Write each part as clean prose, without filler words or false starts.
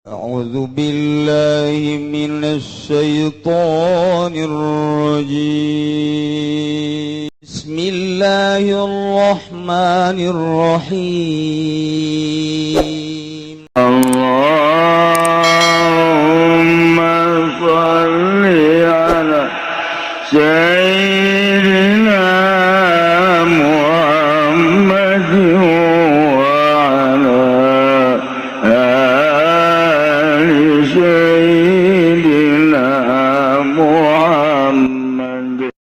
أعوذ بالله من الشيطان الرجيم. بسم الله الرحمن الرحيم. اللهم صل على سيدنا محمد وعلى آل سيدنا محمد.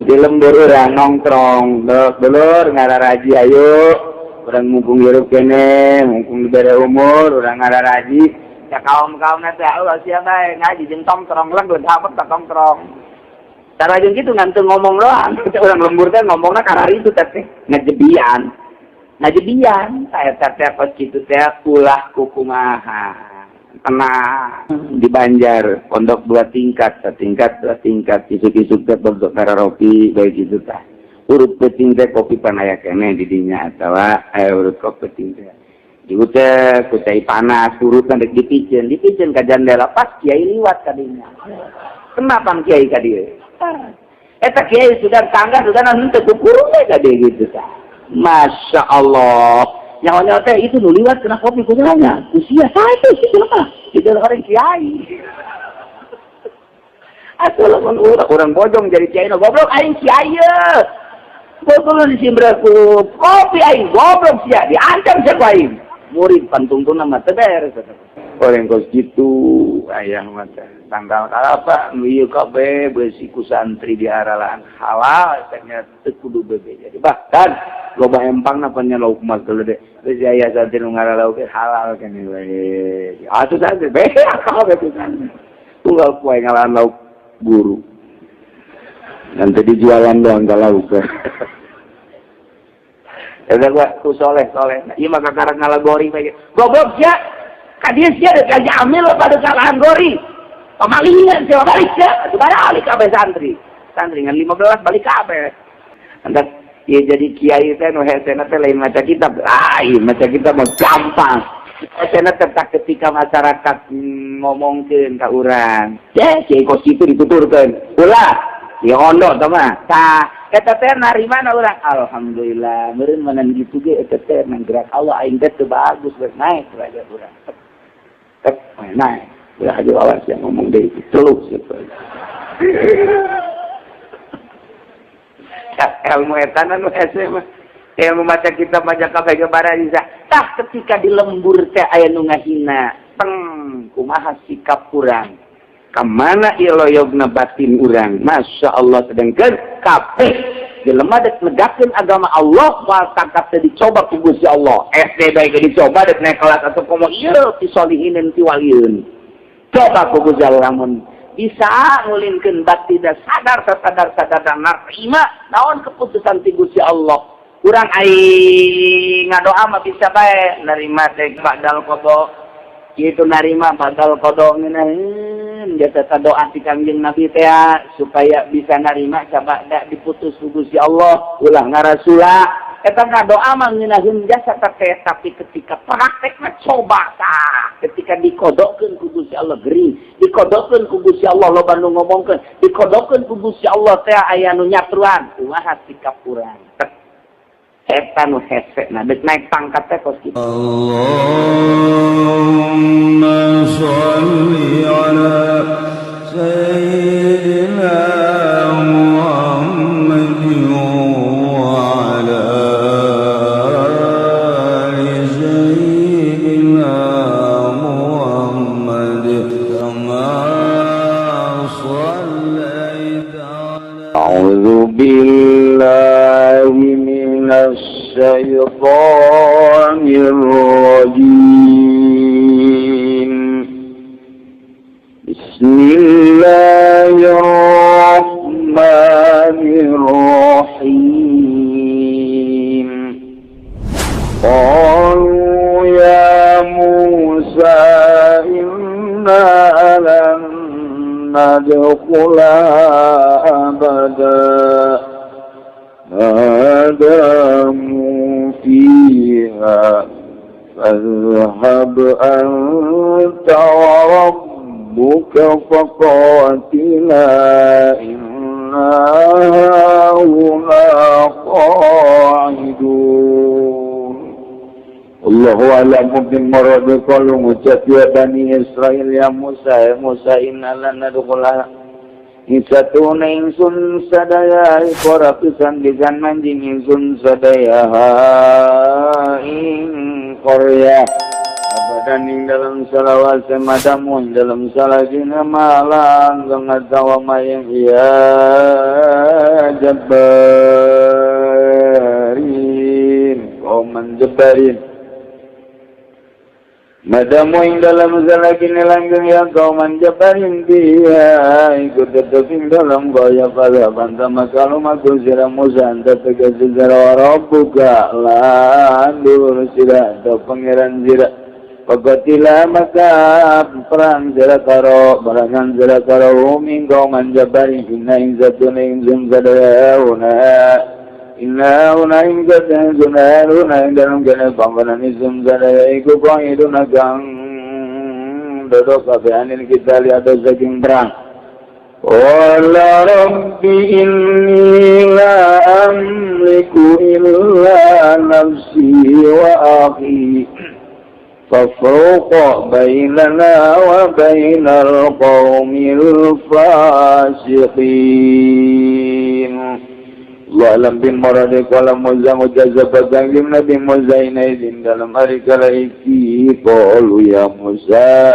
Di lembur urang nongkrong, dulur ngararaji, ayo urang mumpung hirup keneh, mumpung dibere umur, urang ngararaji ya. Kaum kaum nanti Allah siapa ngaji jeung tongkrong lah, geus dapet tak tongkrong. Cara jeung kitu ngan teu ngomong doang. Urang lembur teh ngomongna karari itu teh ngajebian ngajebian. Saya teh kos kitu teh ulah kukumaha, tenang. Di Banjar pondok dua tingkat, tingkat dua tingkat, isuk-isuk teh pondok kararopi baik itu tah. Urut penting teh kopi panaya keneh di dinya atawa urut kopi penting teh diutek ku cai panas, urutan dek dipiceun, dipiceun ka jandela. Pas kiai liwat ka dinya, kenapa kiai ka dieu? Eta kiai sudah tangga sudah henteu kukurung we ka dieu gitu tah. Masya Allah, nyawa-nyawa teh itu nu liwat kena kopi kumaha usia saya sih, kenapa itu orang kiai. Atuh lamun urang bojong jadi kiai nu goblok, aing kiai ye. Goblok disimbra ku kopi aing, goblok sia, diancam sia ku aing. Murid pantungtuna mah teu beres. Orang kos kitu ayah mah teh. Tanggal kalapa nu ieu kabeh beusi ku santri diaralaan halal nya teu kudu bebe. Jadi bahkan loba empangna pan nya lauk mah gede. Geus aya santri nu ngaralauk halal keneh we. Atuh santri beak kabeh ku santri. Tunggal poe ngalaan lauk guru. Nanti dijualan doang ke lauk. Eta gua ku soleh soleh. Ieu mah kakara ngalagori bae. Goblok sia. Ka dieu sia deuk jamil pada salahan gori. Pamalingan sia balik sia. Atuh balik kabeh santri. Santri ngan 15 balik kabeh. Entak ieu jadi kiai teh nu hesena teh lain maca kitab. Lain maca kitab mah gampang. Hesena tetap ketika masyarakat ngomongkeun ka urang. Ya, kiai kos kitu dituturkeun. Ulah, ieu ondo tah mah. Tah, eta teh narima na urang. Alhamdulillah, meureun mana gitu ge eta teh nang gerak Allah, aing teh teu bagus geus naik derajat urang. Tek, naik. Ulah aja awas yang ngomong deui teluk siapa. Ilmu eta nu hese mah. Ilmu maca kitab maca kabeh ge bisa. Tah ketika di lembur teh aya nu ngahina, teng kumaha sikap urang? Kamana ieu loyogna batin urang? Masya Allah, sedangkan kabeh jelema dek negakeun agama Allah moal tangkap teh dicoba ku Gusti Allah. SD bae ge dicoba dek naik kelas atau komo ieu ti solihin ti walieun. Coba ku Gusti Allah lamun bisa ngulinkeun batin sadar sadar sadar narima naon keputusan ti Gusti Allah. Urang ai ngadoa mah bisa bae narima teh ba'dal qada. Kitu narima ba'dal qada ngeunaheun jasa doa ti Kangjeng Nabi teh supaya bisa narima sabada diputus ku Gusti Allah ulah ngarasula. Eta ngadoa mah ngeunaheun jasa teh, tapi ketika praktek mah coba tah ketika dikodokeun ku Gusti Allah gering, dikodokeun ku Gusti Allah loba nu ngomongkeun, dikodokeun ku Gusti Allah teh aya nu nyatruan, kumaha sikap urang? Eta nu hese nah dek naik pangkat teh kos kitu. Allahumma sholli ala sayyidina Muhammad wa ala ali sayyidina Muhammad kama shallaita ala. A'udzu billahi minasy syaithanir rajim. Bismillahirrahmanirrahim. Qalu ya Musa inna lan nadkhulaha abada ma damu fiha. فاذهب أنت وربك فقاتلا إنا هاهنا قاعدون. الله أعلم بمراد. قالوا ngucap ya Bani Israel يا موسى ya Musa إنا لن ندخلها Isatuna ingsun sadaya iku ora pisan-pisan manjing ingsun sadaya ing qarya أبدا ing dalam salawase ما داموا ing dalam salajina malang ngatawa mayang ya جبارين قوما جبارين ما داموا ing dalam salagine langgeng ya قوما جبارين فيها iku tetep ing dalam gaya فاذهب أنت maka lumaku sira Musa أنت tegese sira وربك lan dulur sira atau pangeran sira فقاتلا maka perang sira karo barangan sira karo هم ing قوما جبارين إنا ing satune ingsun sadaya هنا إنا هنا ing satune ingsun هنا ing dalam kene panggonan ingsun sadaya iku قاعدون kang dodok kabeh عن القتال adoh saking perang. قال رب إني لا أملك إلا نفسي وأخي فافرق بيننا وبين القوم الفاسقين. الله أعلم بمراده. قال موسى ngucap sapa Kangjeng Nabi Musa حينئذ dalam hari kala iki قالوا يا موسى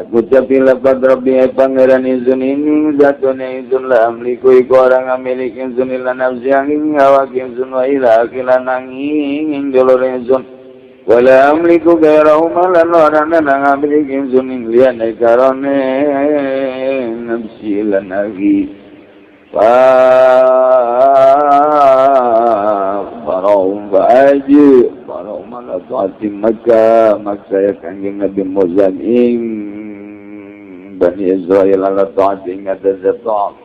ngucap lapat ربي ay pangeran ingsun إني satune ingsun لا أملك iku ora ngamilik ingsun إلا نفسي angin awak ingsun وإلى أخي lan angin dulur ingsun ولا أملك غيرهما lan ora ngamilik ingsun ing liyane karone نفسي lan أخي. فأجبرهم فأجبرهم على طاعة maka maksa ya Kanjeng Nabi Musa ing Bani Israel على طاعة ing atas ta'at.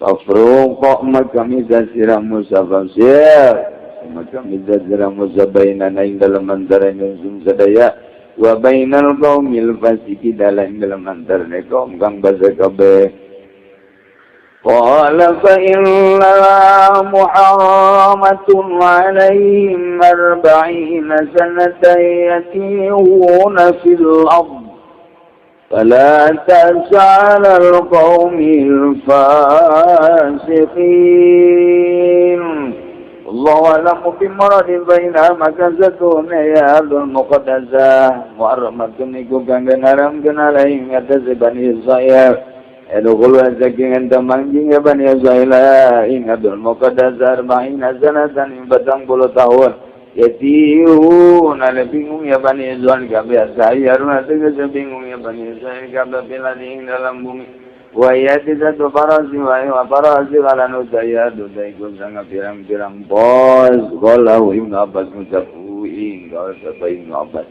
فافرق maka misa sira Musa fasir maka misa sira Musa بيننا ing dalam antara ingsun sadaya وبين القوم الفاسقين dalam dalam antara kaum kang fasik kabeh. قال فإنها محرمة عليهم 40 سنة يتيهون في الأرض فلا تأس على القوم الفاسقين. الله أعلم بمراده. فإنها maka satune ya أرض المقدسة محرمة iku kang haramkeun عليهم atas Bani Israil يدخلها saking enta manjing ya Bani Israil ing أرض المقدسة 40 سنة ing 40 tahun يتيهون ale bingung ya Bani Israil kabeh يتحيرون tegese bingung ya Bani Israil kabeh في الأرض ing dalam bumi وهي تسعة فراسخ وفراسخ lan utawi iku sanga pirang-pirang pos. قاله ابن عباس ngucap ing sapa Ibnu Abbas.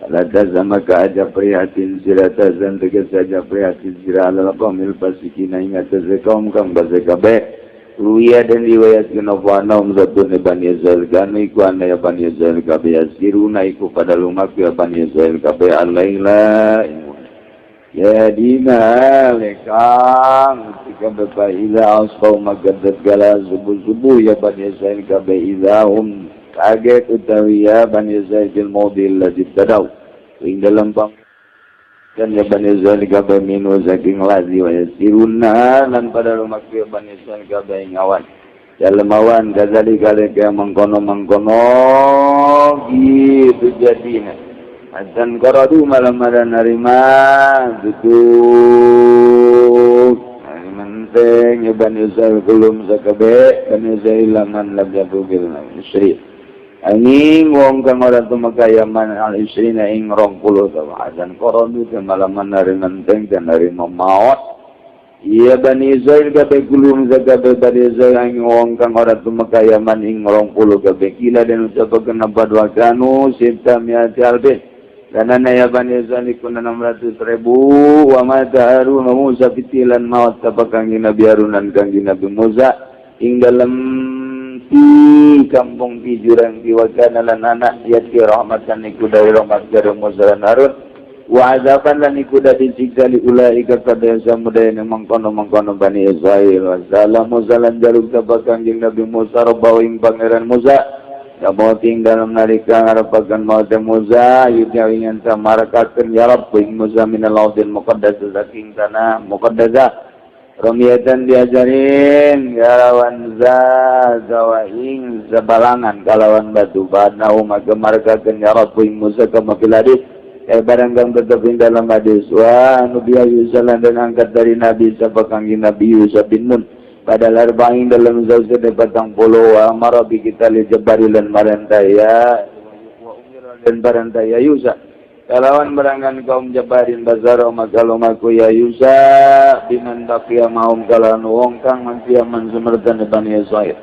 فلا تأس maka aja prihatin sira تحزن tegese aja prihatin sira على القوم الفاسقين ing atase kaum kang fasik kabeh. روي den riwayatkeun apa أنهم satune Bani Israil كانوا iku ana ya Bani Israil kabeh يسيرون iku pada lumaku ya Bani Israil kabeh الليل ya dina lekang ketika bapak إذا أصبحوا maka tatkala subuh-subuh ya Bani Israil kabeh إذا هم kaget utawi ya Bani Israil في الموضع الذي ابتدأوا ing dalam pang dan ya Bani Israil kabeh منه saking الذي ويسيرون lan pada lumaku ya Bani Israil kabeh ing awan dalam awan كذلك kaya mengkono-mengkono gitu jadinya حتى انقرضوا malam ada narima tutup menteng ya Bani Israil كلهم sakabe Bani Israil إلا من لم يبلغ العشرين angin wong kang ora tumeka ya man العشرين ing 20 taun حتى انقرضوا malam narima menteng dan narima maut Iya Bani Israil kabeh كلهم sakabe Bani Israil ing wong kang ora tumeka ya man ing 20 kabeh. قيل den ucapakeun apa وكانوا ستمائة ألف dan ya Bani Israil iku 600 ribu. ومات هارون وموسى في التيه lan maut sapa Kangjeng Nabi Harun lan Kangjeng Nabi Musa ing dalem Ti kampung ti jurang ti wa kana lan anak yati rahmatan iku dari rahmat dari Musa lan Harun wa azaban lan iku dadi siksa li ulaika kada samudaya mangkono-mangkono Bani Israil. Wa salam Musa lan jaluk sapa Kanjeng Nabi Musa rabbahu ing pangeran Musa Yamoting dalam nalika ngarepaken maut Musa yudya ingin samarakakeun ya Rabb ing Musa minal ardil muqaddas saking tanah muqaddasah Romiyatan diajarin kalawan zawaing zabalangan kalawan batu badnau maka marakakeun ya Rabb ing Musa kama fil hadis barang kang tetep ing dalam hadis wa nubiya Yusa lan dan angkat dari Nabi sapa Kangjeng Nabi Yusa bin Nun pada arba'in dalam zauja 40 wa amara bi kita li jabari lan marantaya wa umira dan barantaya Yusa kalawan berangan kaum jabarin bazaro magalumaku ya Yusa biman baqiya maum kalawan wong kang mansia man sumertane Bani Israil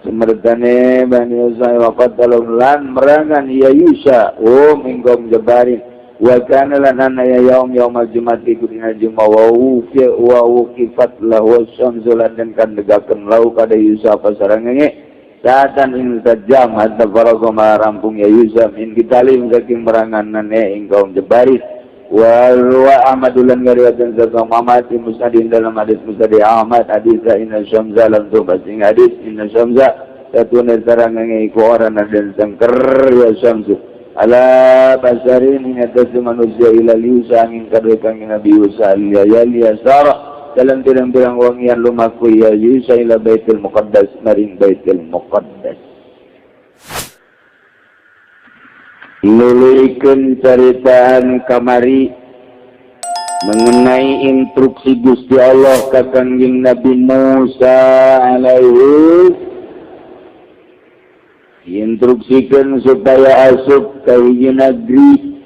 sumertane Bani Israil wa qatalum lan merangan ya Yusa um ing kaum jabarin wa kana lan ana ya yaum yaumal jumati kudina juma wa wuqifat lahu syamsu lan den kan degakeun lau kada Yusa pasarangenge saatan ing sajam hatta faraga rampung ya Yusa min kitalim saking meranganane ing kaum Jabari wa Ahmadulan ngariwayatkeun saka Muhammad bin Musnadin dalam hadis Musnad Ahmad hadis inna syamsa lam tubas ing hadis inna syamsa satune sarangenge iku ora den sangker ya syamsu ala basarin ing atase manusia ila Yusa ing kadue Kangjeng Nabi Yusa ya yasara dalam pirang-pirang wangian lumaku ya Yusa ila Baitul Muqaddas maring Baitul Muqaddas. Nuluykeun caritaan kamari mengenai instruksi Gusti Allah ka Kangjeng Nabi Musa alaihi diinstruksikan supaya asup ka hiji negeri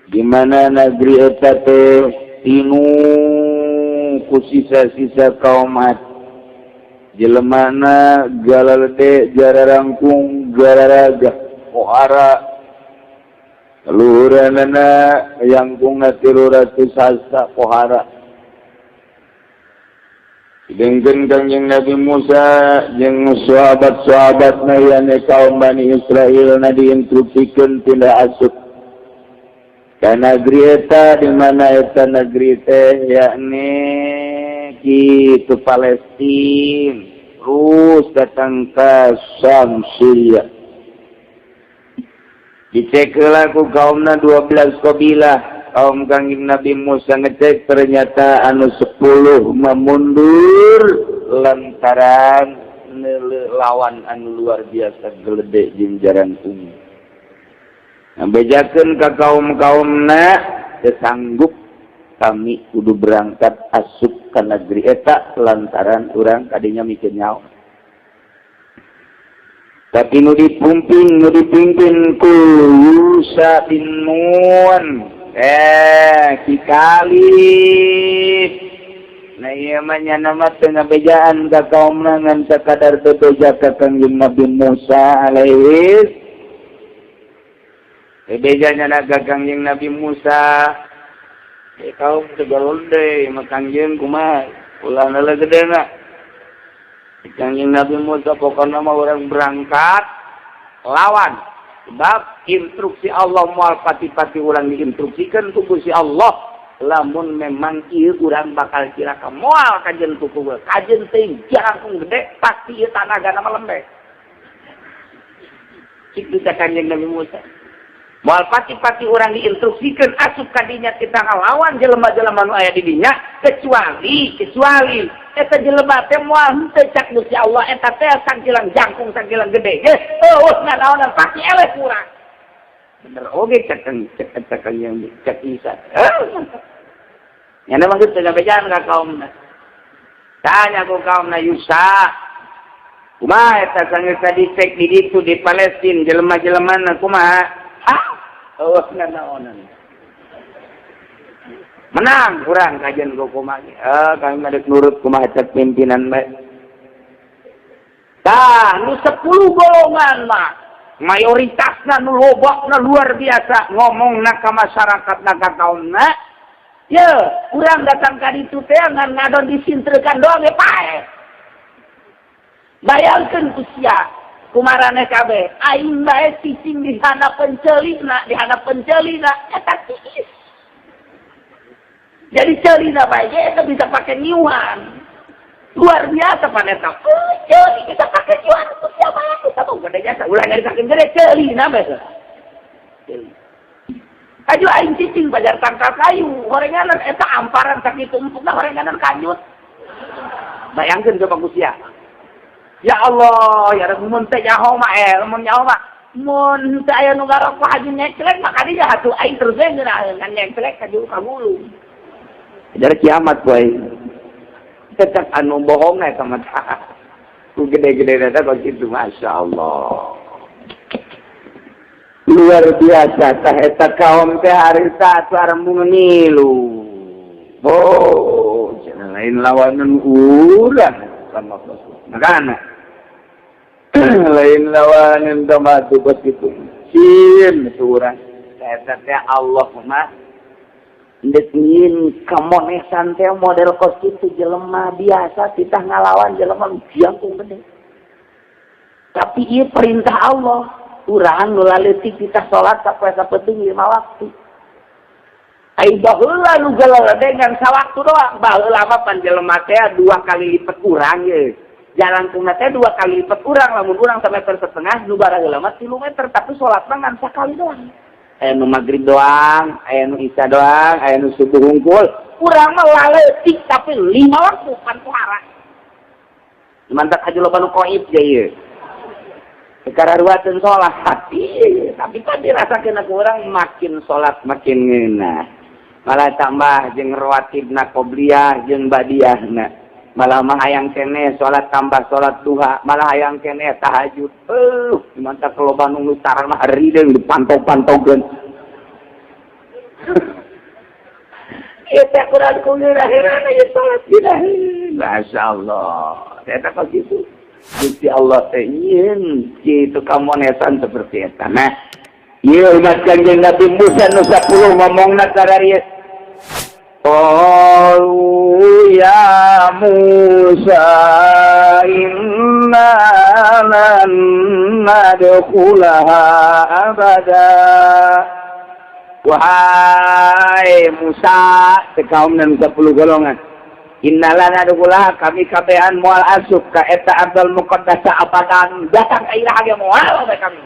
di mana negeri eta teh tinu ku sisa-sisa kaum Ad jelemana galalede jararangkung gararaga pohara luhuranana yangkungna 300 hasta pohara. Sedengkeun Kangjeng Nabi Musa jeung sahabat-sahabatna yane kaum Bani Israil na diinstruksikeun pindah asup ka negeri eta di mana eta negeri teh yakni kitu Palestina terus datang ke Syam Syria. Dicek heula ku kaumna 12 kabilah kaum Kangjeng Nabi Musa ngecek ternyata anu 10 memundur lantaran lawan anu luar biasa gelede jeung jarangkung. Bejakeun ka kaum-kaumna teu sanggup kami kudu berangkat asup ka negeri eta lantaran urang kadinya mikir nyawa. Tapi nu dipimpin ku Yusa bin Nun Kikalif. Nah ieu mah nya mah teu ngabejaan ka kaumna ngan sakadar bebeja ka Kangjeng Nabi Musa alaihi. Bejanya naga Kangjeng Nabi Musa kaum tegalonde mah Kangjeng kumaha ulah nala gedena Kangjeng Nabi Musa pokona mah urang berangkat lawan sebab instruksi Allah moal pati-pati urang diinstruksikeun ku Gusti Allah lamun memang ieu urang bakal cilaka moal kajen ku kajen teh jarangkung gede pasti ieu tanagana mah lembek cik bisa Kangjeng Nabi Musa moal pati-pati orang diinstruksikan asup kadinya kita ngalawan jelema-jelema nu aya di dinya kecuali eta jelema teh moal henteu cak Gusti Allah eta teh sangkilang jangkung sangkilang gede geus eueuh nanaonan pasti eleh kurang bener oge cak cak yang cak Isa nya maksud teh bejaan ka kaumna tanya ku kaumna Yusa kumaha eta sanggeus dicek di ditu di Palestina jelema-jelemana kumaha oh nanaonan menang kurang kajian ku kumaha kami mah dek nurut kumaha cek pimpinan bae tah nu 10 golongan mah mayoritasna nu lobakna luar biasa ngomongna ka masyarakatna ka kaumna ye urang datang ka ditu teh ngan ngadon disintrekan doang ge paeh. Bayangkan usia kumaraneh kabeh, aing bae cicing di handapeun ceulina, di handapeun ceulina eta tiis. Jadi ceulina bae ge eta bisa pake nyiuhan. Luar biasa pan eta. Oh, ceuli bisa pake nyiuhan usia bae kita tuh gede jasa ulah nyaritakeun gede ceulina bae. Ceuli. Aju aing cicing pajar tangkal kayu, horenganan eta amparan sakitu empukna horenganan kanyut. Bayangkeun coba ku sia. Ya Allah, ya Rabbi, mun teh nyaho mah mun nyaho mah mun teu aya nu ngarokok haji nyeklek mah kadinya atuh aing terus we ngeunaheun kan nyeklek ka juru ka gulung. Ajar kiamat boy. Tetap anu bohong eta mah. Ku gede-gede eta kok kitu, Masya Allah. Luar biasa tah eta kaum teh harita atuh arembung ngilu. Oh, cenah lain lawanan urang sama Rasul. Makana lain lawanan tomatu bos gitu. Sieun urang. Eta teh Allah mah ndek nyieun kamonesan teh model kos kitu, jelema biasa kita ngalawan jelema jangkung gede. Tapi ieu perintah Allah. Urang nu laleutik kita salat sapoe sapeting lima waktu. Ai baheula nu dengan sawaktu doang. Baheula mah pan jelema teh dua kali lipat urang ye. Jalan teh dua kali lipat urang, lamun urang 1,5 meter, nu baraheula mah 3 meter, tapi salat mah ngan sakali doang. Aya nu magrib doang, aya nu isya doang, aya nu subuh hungkul. Urang mah laleutik tapi lima waktu pan pohara. Mantak haji loba nu koib ge ieu. Sekarang ruatin sholat hati, tapi kan dirasakan aku orang makin sholat makin ngeunah. Malah tambah jeung rawatibna qobliyah jeung badiahna. Malah mah hayang keneh sholat tambah sholat duha, malah hayang keneh tahajud. Mantap loba nu taran mah rideung dipantau-pantaukeun. Ieu teh kurang ku ngeunah ieu salat dina. Masyaallah. Eta kok kitu. Gusti Allah teh nyieun kitu kamonesan seperti eta. Nah, ieu umat Kanjeng Nabi Musa nu 10 ngomongna kararieu. Qalu ya Musa inna lan nadkhulaha abada. Wahai Musa, kaum nu 10 golongan. Innala nadkhulaha, kami kabehan moal asup ka eta ardal muqaddasa abadan, datang ka iraha ge moal bae kami.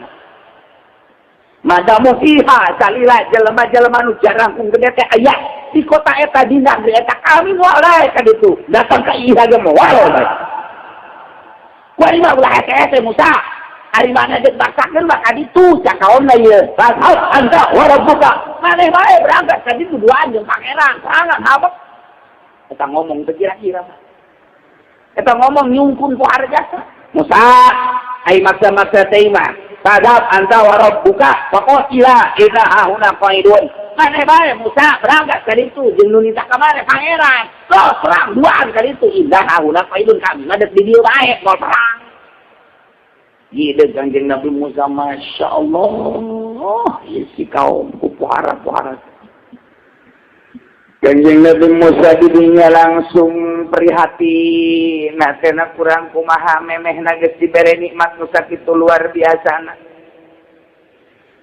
Madamu fiha salila jelema-jelema nu jarangkung gede teh aya di kota eta di negeri eta, kami moal daek ka ditu, datang ka iraha ge moal bae. Kuari mah ulah hese-hese Musa, ari mana deuk baksakeun mah ka ditu cak kaomna ieu. Fadhhab anta wa rabbuka, maneh bae berangkat ka ditu duaan jeung pangeran, serangan habek. Eta ngomong teu kira-kira mah. Eta ngomong nyungkun ku harjasa. Musa, ai maksa-maksa teh mah. Fadhhab anta wa rabbuka faqatila inna hahuna qaidun. Maneh bae Musa berangkat ka ditu jeung nu nita ka maneh pangeran. Los perang duaan ka ditu, inna hahuna qaidun, kami mah deuk di dieu bae moal perang. Ieu Kanjeng Nabi Musa, Masya Allah, ieu si kaum ku pohara-pohara. Kanjeng Nabi Musa di dinya langsung prihatin. Nah, tena kurang kumaha memehna geus dibere nikmat nu sakitu luar biasana.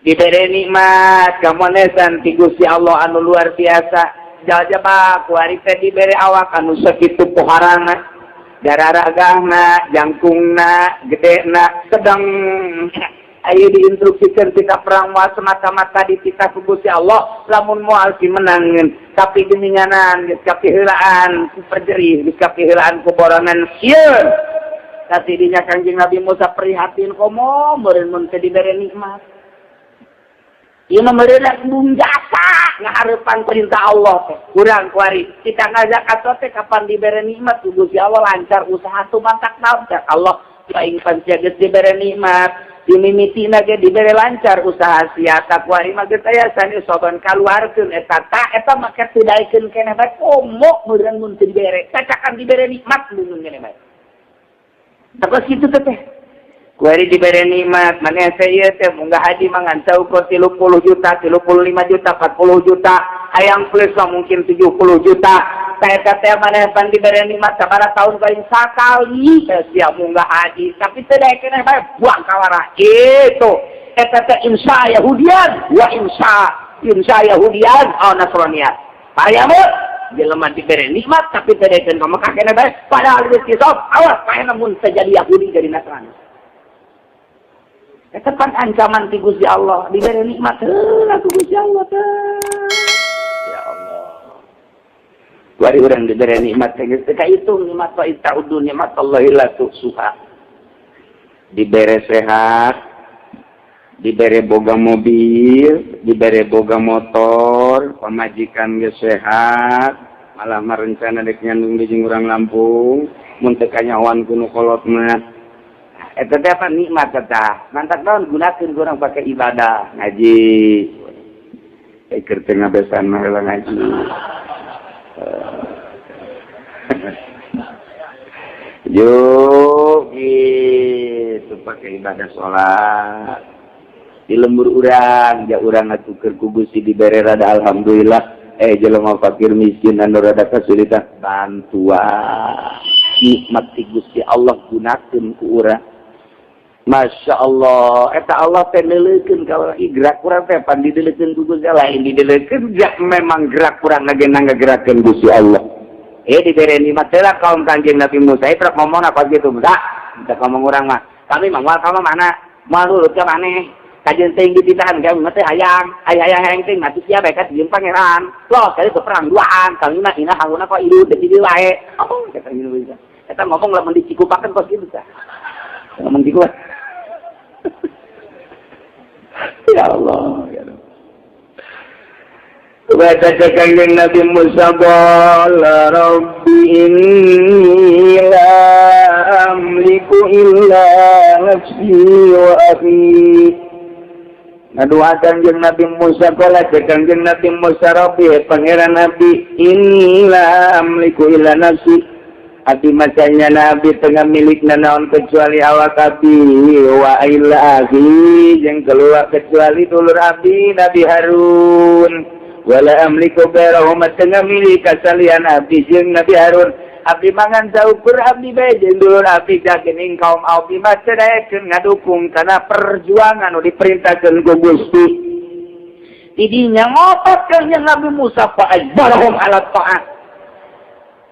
Dibere nikmat kamonesan ti Gusti Allah anu luar biasa. Jajaba kuari teh dibere awak anu sakitu poharana. Dararagahna, jangkungna, gedena, sedang ayo diinstruksikan kita perang moal semata-mata dititah ku Gusti Allah, lamun moal menangin tapi geninganan geus kapiheulaan ku perjerih, geus kapiheulaan ku borongan sieun. Tapi dinya Kanjeng Nabi Musa prihatin, komo meureun mun teu dibere nikmat ieu mah meureun bung jasa ngahareupan perintah Allah teh kurang. Kuari kita ngajak teh kapan dibere nikmat ku Gusti Allah lancar usaha tuh mantak naon cak Allah aing pan sia geus dibere nikmat dimimitina ge dibere lancar usaha sia tak kuari mah geus aya sani soban kaluarkeun eta ta eta make teu daekeun keneh bae, komo meureun mun teu dibere cacakan dibere nikmat mun keneh bae. Terus kitu teh kuari dibere nikmat maneh teh ieu teh munggah haji mah ngan saukur 30 juta, 35 juta, 40 juta, hayang plus mah mungkin 70 juta. Teh teh maneh pan dibere nikmat sabaraha tahun paling sakali teh sia munggah haji, tapi teu daek keneh bae buang kawara. Itu eta teh insya Yahudian wa insya insya Yahudian aw Nasranian. Pariamu jelema dibere nikmat tapi teu daekeun ka Mekah keneh bae, padahal geus kisop, awas paehna mun teu jadi Yahudi jadi Nasrani. Eta pan ancaman ti Gusti Allah, dibere nikmat heula ku Gusti Allah teh. Ya Allah. Kuari urang dibere nikmat teh geus teu kahitung nikmat, wa ta'uddu nikmatallahi la tuhsuha. Dibere sehat, dibere boga mobil, dibere boga motor, pamajikan geus sehat, malah merencana dek nyandung di jeung urang Lampung, mun teu kanyahoan ku nu kolot mah. Eta teh apa nikmat eta. Mantak naon gunakeun urang pake ibadah, ngaji. Keur teu ngabesan mah heula ngaji. Yo gitu pakai ibadah sholat. Di lembur urang, ja urang atuh keur ku Gusti dibere rada alhamdulillah, jelema fakir miskin anu rada kesulitan bantuan. Nikmat ti Gusti Allah gunakeun ku urang. Masya Allah, eta Allah teh neuleukeun ka urang, gerak urang teh pan dideulekeun ku Gusti Allah, lain dideulekeun ja memang gerak urang ngagena ngagerakeun Gusti Allah. Dibere nikmat teh kaum Kanjeng Nabi Musa itu ngomong apa gitu, Musa? Kita ngomong urang mah, kami mah moal ka mana? Moal nurut ka maneh. Kajeun teuing dititahan kami mah teh hayang, hayang hayang teh mati sia bae ka jeung pangeran. Loh, kali perang duaan, kami mah ina hanguna kok hidup deui dieu wae. Oh, kata gitu bisa. Eta ngomong lamun dicikupakeun kos kitu tah. Ngomong gitu. Ya Allah, ya Allah. Baca Kanjeng Nabi Musa, qala rabbi inni la amliku illa nafsi wa akhi. Ngadoa Kanjeng Nabi Musa, qala Kanjeng Nabi Musa, rabbi pangeran Nabi, inni la amliku illa nafsi. Abi masanya Nabi tengah milik nanaon kecuali awak abi wa illa akhi jeung keluar kecuali dulur abi Nabi Harun. Wala amliku ghairahum tengah milik kasalian abdi jeung Nabi Harun. Abdi mangan saukur abdi bae jeung dulur abdi, geuning kaum abdi mah teu daekeun ngadukung kana perjuangan nu diperintahkeun ku Gusti. Tidinya ngotot Kanjeng Nabi Musa fa ajbarahum ala ta'at.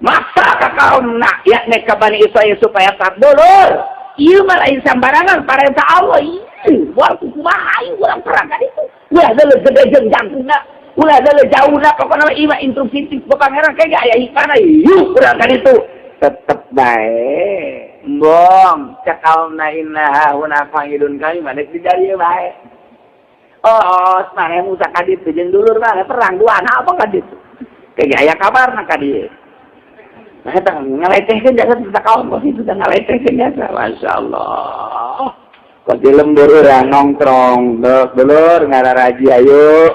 Masa ka kaum nak yakni ka Bani Israil supaya taat dulur. Ieu mah lain sambarangan parentah Allah ieu. Moal kumaha ieu urang perang ka ditu. Ulah deuleu gede jeung jangkungna, ulah deuleu jauhna, pokona mah ieu mah instruksi ti pangeran kayak aya hikmahna yuk urang ka ditu. Tetep bae. Embong cek kaumna inna huna qa'idun kami mah dek di dieu bae. Oh, maneh Musa ka ditu jeung dulur maneh perang duaan apa ka ditu. Kayak aya kabarna ka dieu. Nah, eta ngaletehkeun jasa teh kaum kos itu teh ngaletehkeun jasa. Masya Allah. Kos di lembur urang nongkrong, dulur ngararaji ayo.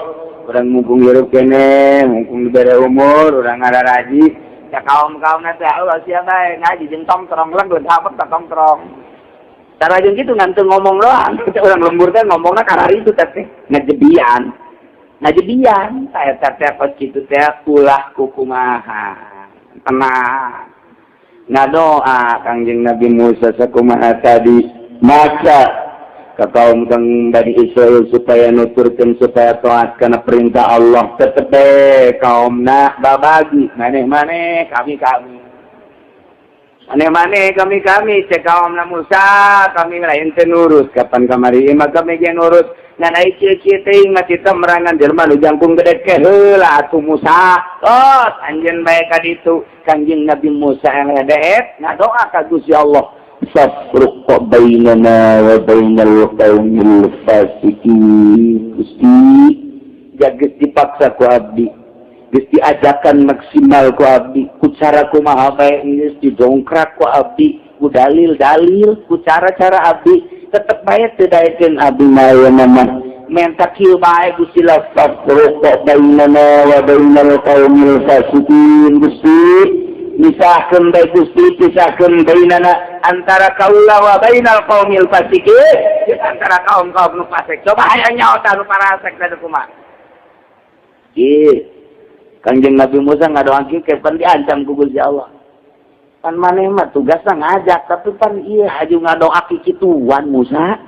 Urang mumpung hirup kene, mumpung dibere umur, urang ngararaji. Ya kaum-kaum teh Allah sia bae ngaji jeung tongkrong lenggeut hapet ta tongkrong. Cara jeung kitu ngan teu ngomong doang. Urang lembur teh ngomongna karari itu teh ngajebian. Ngajebian eta teh kos kitu teh ulah kukumaha. Tenang. Ngadoa Kangjeng Nabi Musa sakumaha tadi maka ke kaum kang Bani Israel supaya nuturkeun supaya taat kana perintah Allah, tetep kaumna babagi maneh-maneh kami-kami maneh-maneh kami-kami. Cek kaumna Musa, kami lain teu nurut kapan kamari mah kami ge nurut, ngan ai kieu-kieu teuing mah kita merangan jelema nu jangkung gede ke heula atuh Musa. Tos anjeun bae ka ditu. Kanjeng Nabi Musa yang redeet ngadoa ka Gusti Allah, fafruq bainana wa bainal qaumil fasiqin. Gusti, geus dipaksa ku abdi, geus diajakan maksimal ku abdi, ku cara kumaha bae geus didongkrak ku abdi, ku dalil-dalil, ku cara-cara abdi, tetep bae teu daekeun abdi mah mah menta kieu bae Gusti lah, fafruq bainana wa bainal qaumil fasiqin. Gusti, misahkeun bae Gusti, pisahkeun bainana antara kaula wa bainal qaumil fasiqin, antara kaum-kaum nu fasik. Coba hayang nyaho tah nu parasek teh kumaha. Ieu Kanjeng Nabi Musa ngadoa kieu pan diancam ku Gusti Allah. Pan maneh mah tugasna ngajak, tapi pan ieu haju ngadoa kituan Musa.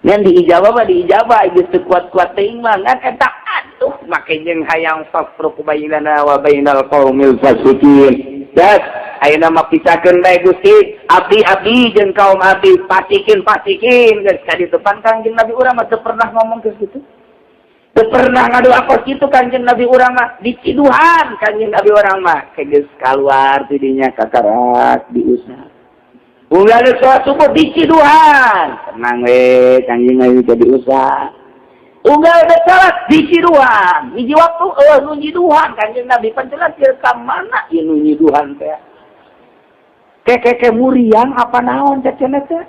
Ngan diijabah mah diijabah geus teu kuat-kuat teuing mah ngan eta atuh make jeung hayang fafruq bainana wa bainal qaumil fasiqin. Das ayeuna mah pisahkeun bae Gusti, abdi-abdi jeung kaum abdi pasikin pasikin geus ka ditu pan Kangjeng Nabi urang mah teu pernah ngomong geus kitu. Teu pernah ngadoa kos kitu Kangjeng Nabi urang mah diciduhan Kangjeng Nabi urang mah geus kaluar ti dinya kakarak diusap. Unggal sholat subuh diciduhan. Tenang we, Kangjeng Nabi teh diusap. Unggal dek salat diciduhan. Hiji waktu eueuh nu nyiduhan Kangjeng Nabi pan jelas ieu ka mana ieu nu nyiduhan teh. Keke muriang apa naon teh cenah teh.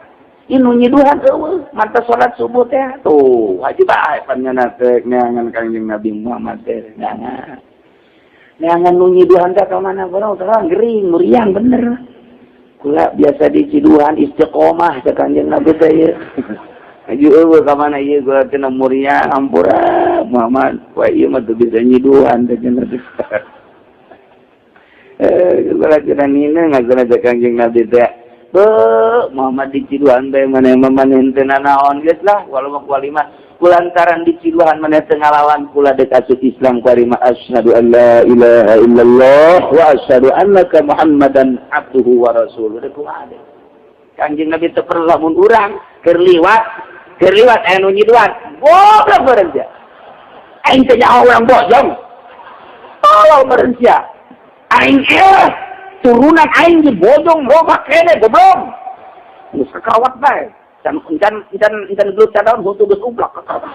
Ieu nu nyiduhan eueuh mantap salat subuh teh. Tuh, haji bae pan nya teh neangan Kangjeng Nabi Muhammad teh neangan. Neangan nu nyiduhan teh ka mana barang terang gering muriang bener. Kula biasa di ciduhan istiqomah cek Kangjeng Nabi teh ieu. Haji eueuh ka mana ieu kula teh muriang ampura Muhammad wa ieu mah teu bisa nyiduhan teh cenah teh. Kula cenah nina ngaguna cek Kangjeng Nabi teh. Beuh Muhammad di ciduhan teh maneh mah maneh teu nanaon geus lah walau walima kulantaran di ciduhan maneh teu ngalawan kula deuk asup Islam kuarima asyhadu an la ilaha illallah wa asyhadu annaka Muhammadan abduhu wa rasuluhu. Deuk kumaha deui Kangjeng Nabi teu perlu lamun urang keur liwat aya nu nyiduhan goblok beureun sia aing teh nyaho urang bojong tolol beureun sia aing turunan aing di bojong loba kene goblok geus kakawat bae can can can can gelut cadaun huntu geus ublak kakawat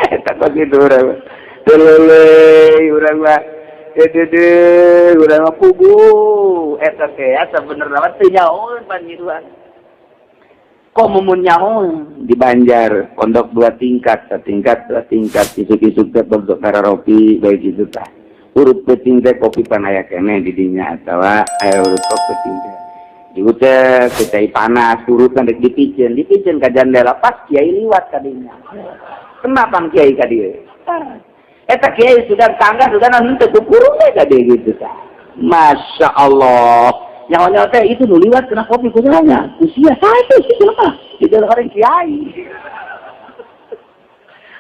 eta kok kitu urang telele urang mah deudeuh urang mah pugu eta teh sabenerna mah teu nyahoeun panyiruan kok mumun nyahoeun di Banjar pondok 2 tingkat satingkat 2 tingkat isuk-isuk teh pondok kararopi bae kitu tah urut peuting teh kopi pan aya keneh di dinya atawa aya urut kopi peuting teh diutek ku cai panas urutan rek dipiceun dipiceun ka jandela pas kiai liwat ka dinya kenapa kiai ka dieu eta kiai sudah tangga sudah henteu kukurung we ka dieu gitu tah Masya Allah nyawa-nyawa teh itu nu liwat kena kopi kumaha usia saya sih jelema di dalam orang kiai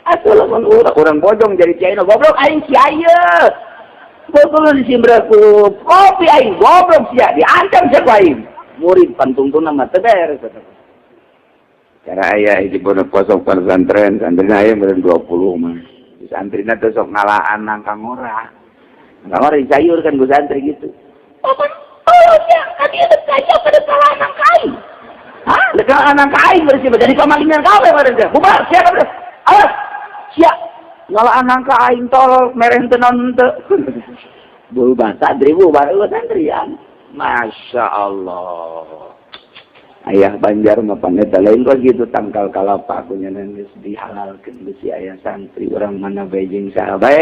atuh lamun urang bojong jadi kiai nu goblok aing kiai ye goblok disimbra ku kopi aing goblok sia diancam sia ku aing murid pantungtungna mah teu beres cara aya hiji pondok kosong pesantren santrina aya meureun 20 mah santrina teh sok ngalaan nangka ngora nangka ngora dicayur kan ku santri gitu oh oh ya kan dia kaya pada kalah nangka aing hah dekat nangka aing bersih jadi pamalingan kabeh meureun teh bubar sia kabeh awas sia ngalaan nangka aing tolol mereh teu naon teu bubar santri bubar eueuh santrian Masya Allah ayah Banjar mah paneta lain kok gitu tangkal kalapa aku nya geus dihalalkeun besi ayah santri urang mana bae jeung saha bae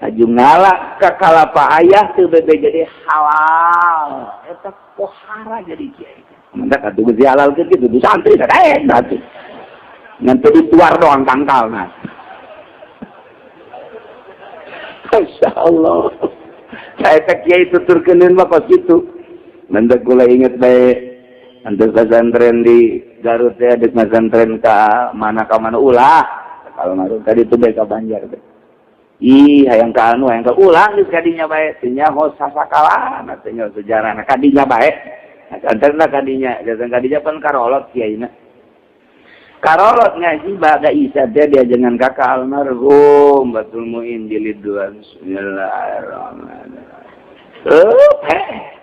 aju ngala ka kalapa ayah teu bebe jadi halal eta pohara jadi kiai mantap atuh geus dihalalkeun kitu di santri teh daek atuh ngan teu dituar doang tangkal nah Masya Allah saya teh kiai tuturkeun mah kos kitu mendak kula inget bae untuk pesantren di Garut ya, di pesantren ka mana ulah. Kalau ngaruh tadi itu bae ka Banjar teh. Ih, hayang ka anu, hayang ka ulah geus kadinya bae. Teu nyaho sasakalan, teu nyaho sejarahna kadinya bae. Pesantrenna kadinya, datang kadinya pan karolot kiaina. Karolot ngaji ba'da Isya teh diajengan kakak almarhum Batul Muin jilid 2. Bismillahirrahmanirrahim. Heh.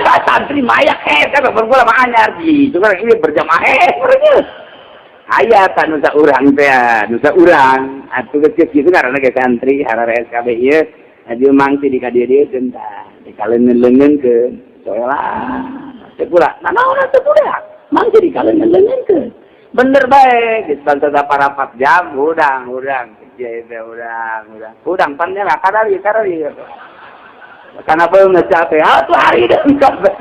Santri mayak kan bermula mah anyar gitu kan ini berjamaah mereka aya ta nu saurang teh nu saurang atuh geus kitu ngaranna ge santri harare SKB ieu adi mangsi di ka dieu dieu tah di kaleungeun-leungeunkeun soelah teh pula nanaon atuh budak mangsi di kaleungeun-leungeunkeun bener bae geus bangsa saparapat jam hudang hudang kieu teh hudang hudang hudang pan nya kadari kadari karena belum capek, ah tuh hari dah kabeh.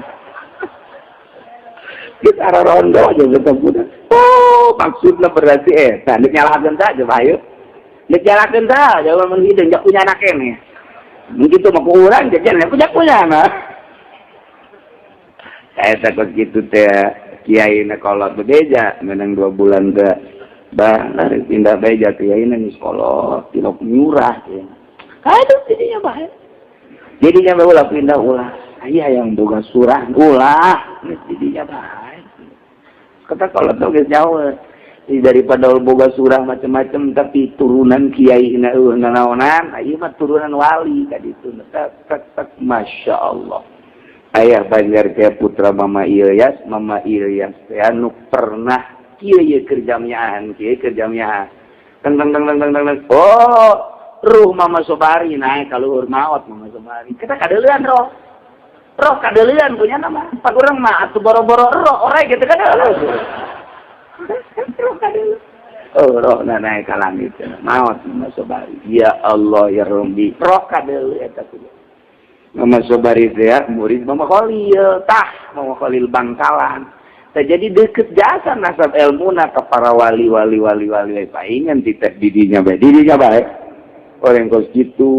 Geus ararondo aja tetep budak. Oh, maksudna berarti eta deuk nyalahkeun tah coba ayo. Deuk nyalahkeun tah jawa mun hideung jak punya anak keneh. Mun kitu mah ku urang jajan punya punya anak. Eta kos kitu teh kiai na kolot bebeja menang 2 bulan teh. Bah, pindah beja kiai na geus kolot, tilok nyurah teh. Aduh, jadinya bae. Jadinya bae ulah pindah ulah. Aya yang boga surah ulah, jadinya bae. Kata kolot tuh geus jauh. Daripada boga surah macam-macam tapi turunan kiai na eueuh nanaonan, ieu mah turunan wali tadi itu. Tak tak tak, Masya Allah. Ayah Banjar kayak putra Mama Ilyas, Mama Ilyas teh anu pernah kieu ieu keur jamiahan, kieu keur jamiahan. Teng teng teng teng teng teng. Oh, ruh Mama Sobari naik ka luhur maot Mama Sobari. Kita kadeulean roh. Roh kadeulean punya nama. Pak urang mah atuh boro-boro roh orai gitu kan. Roh kadeulean. Oh, roh na naik ka langit. Maot Mama Sobari. Ya Allah ya Rabbi. Roh kadeulean eta kudu. Mama Sobari teh ya, murid Mama Khalil, tah Mama Khalil Bangkalan. Tah jadi deket jasa nasab ilmuna ke para wali wali wali wali paingan titeh didinya bae, didinya bae. Orang kos gitu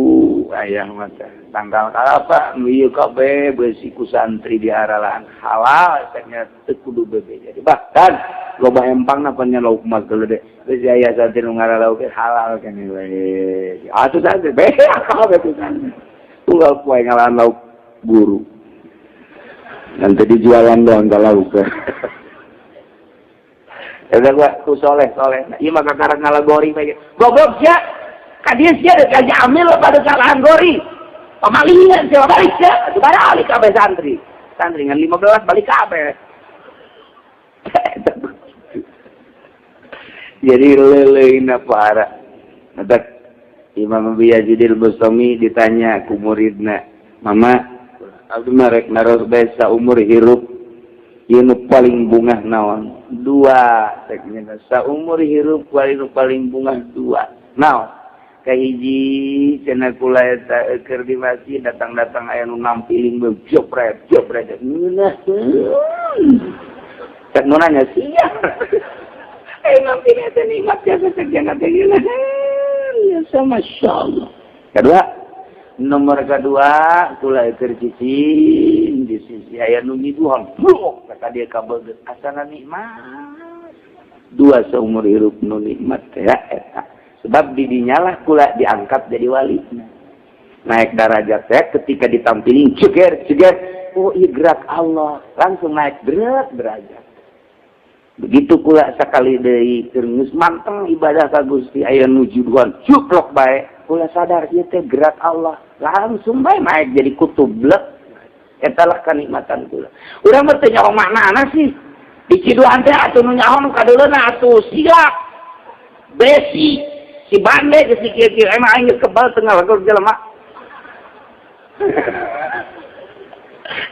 ayah mah teh tanggal kalapa nu ieu kabeh beusi ku santri diaralan halal teh teu kudu bebe. Jadi bahkan loba empangna pan nya lauk mah gede. Geus aya santri nu ngaralauk halal keneh we. Atuh santri bae kabeh ku santri. Tunggal poe ngalaan lauk guru. Nanti dijualan doang ke lauk. Eta gua ku soleh soleh. Ieu mah kakara ngalagori bae. Goblok sia. Ka dieu sia deuk amil pada salahan gori. Pamalingan sia balik sia. Atuh balik kabeh santri. Santri ngan 15 balik kabeh. Jadi leuleuna para. Matak Imam Abi Yazid al-Bustami ditanya ku muridna, "Mama, abdi mah rek naros bae saumur hirup ieu nu paling bungah naon?" Dua, cek nya saumur hirup paling paling bungah dua. Naon? Kahiji cenah kula eta keur di masjid datang-datang aya nu nampiling jopret jopret. Ngeunah. Cek nu nanya sia. Eh nampiling eta nikmat jasa cek jangan teh ngeunah. Biasa, Masya Allah. Kedua, nomor kedua, kula keur cicing di sisi aya nu nyiduhan, blok kata dia kabeget asana nikmat. Dua seumur hirup nu nikmat ya eta. Sebab didinyalah kula diangkat jadi wali. Naik derajat teh ketika ditampilin ceger ceger, oh iya gerak Allah, langsung naik berat derajat. Begitu kula sekali deui keur geus manteng ibadah ka Gusti aya nu juduhan cuplok bae, kula sadar ieu teh gerak Allah, langsung bae naik jadi kutub blek. Eta lah kanikmatan kula. Urang mah teu nyaho maknana sih. Di ciduhan teh atuh nu nyaho nu kadeuleuna atuh silak. Besi si bande geus si kieu-kieu emang aing geus kebal teu ngalagur jelema.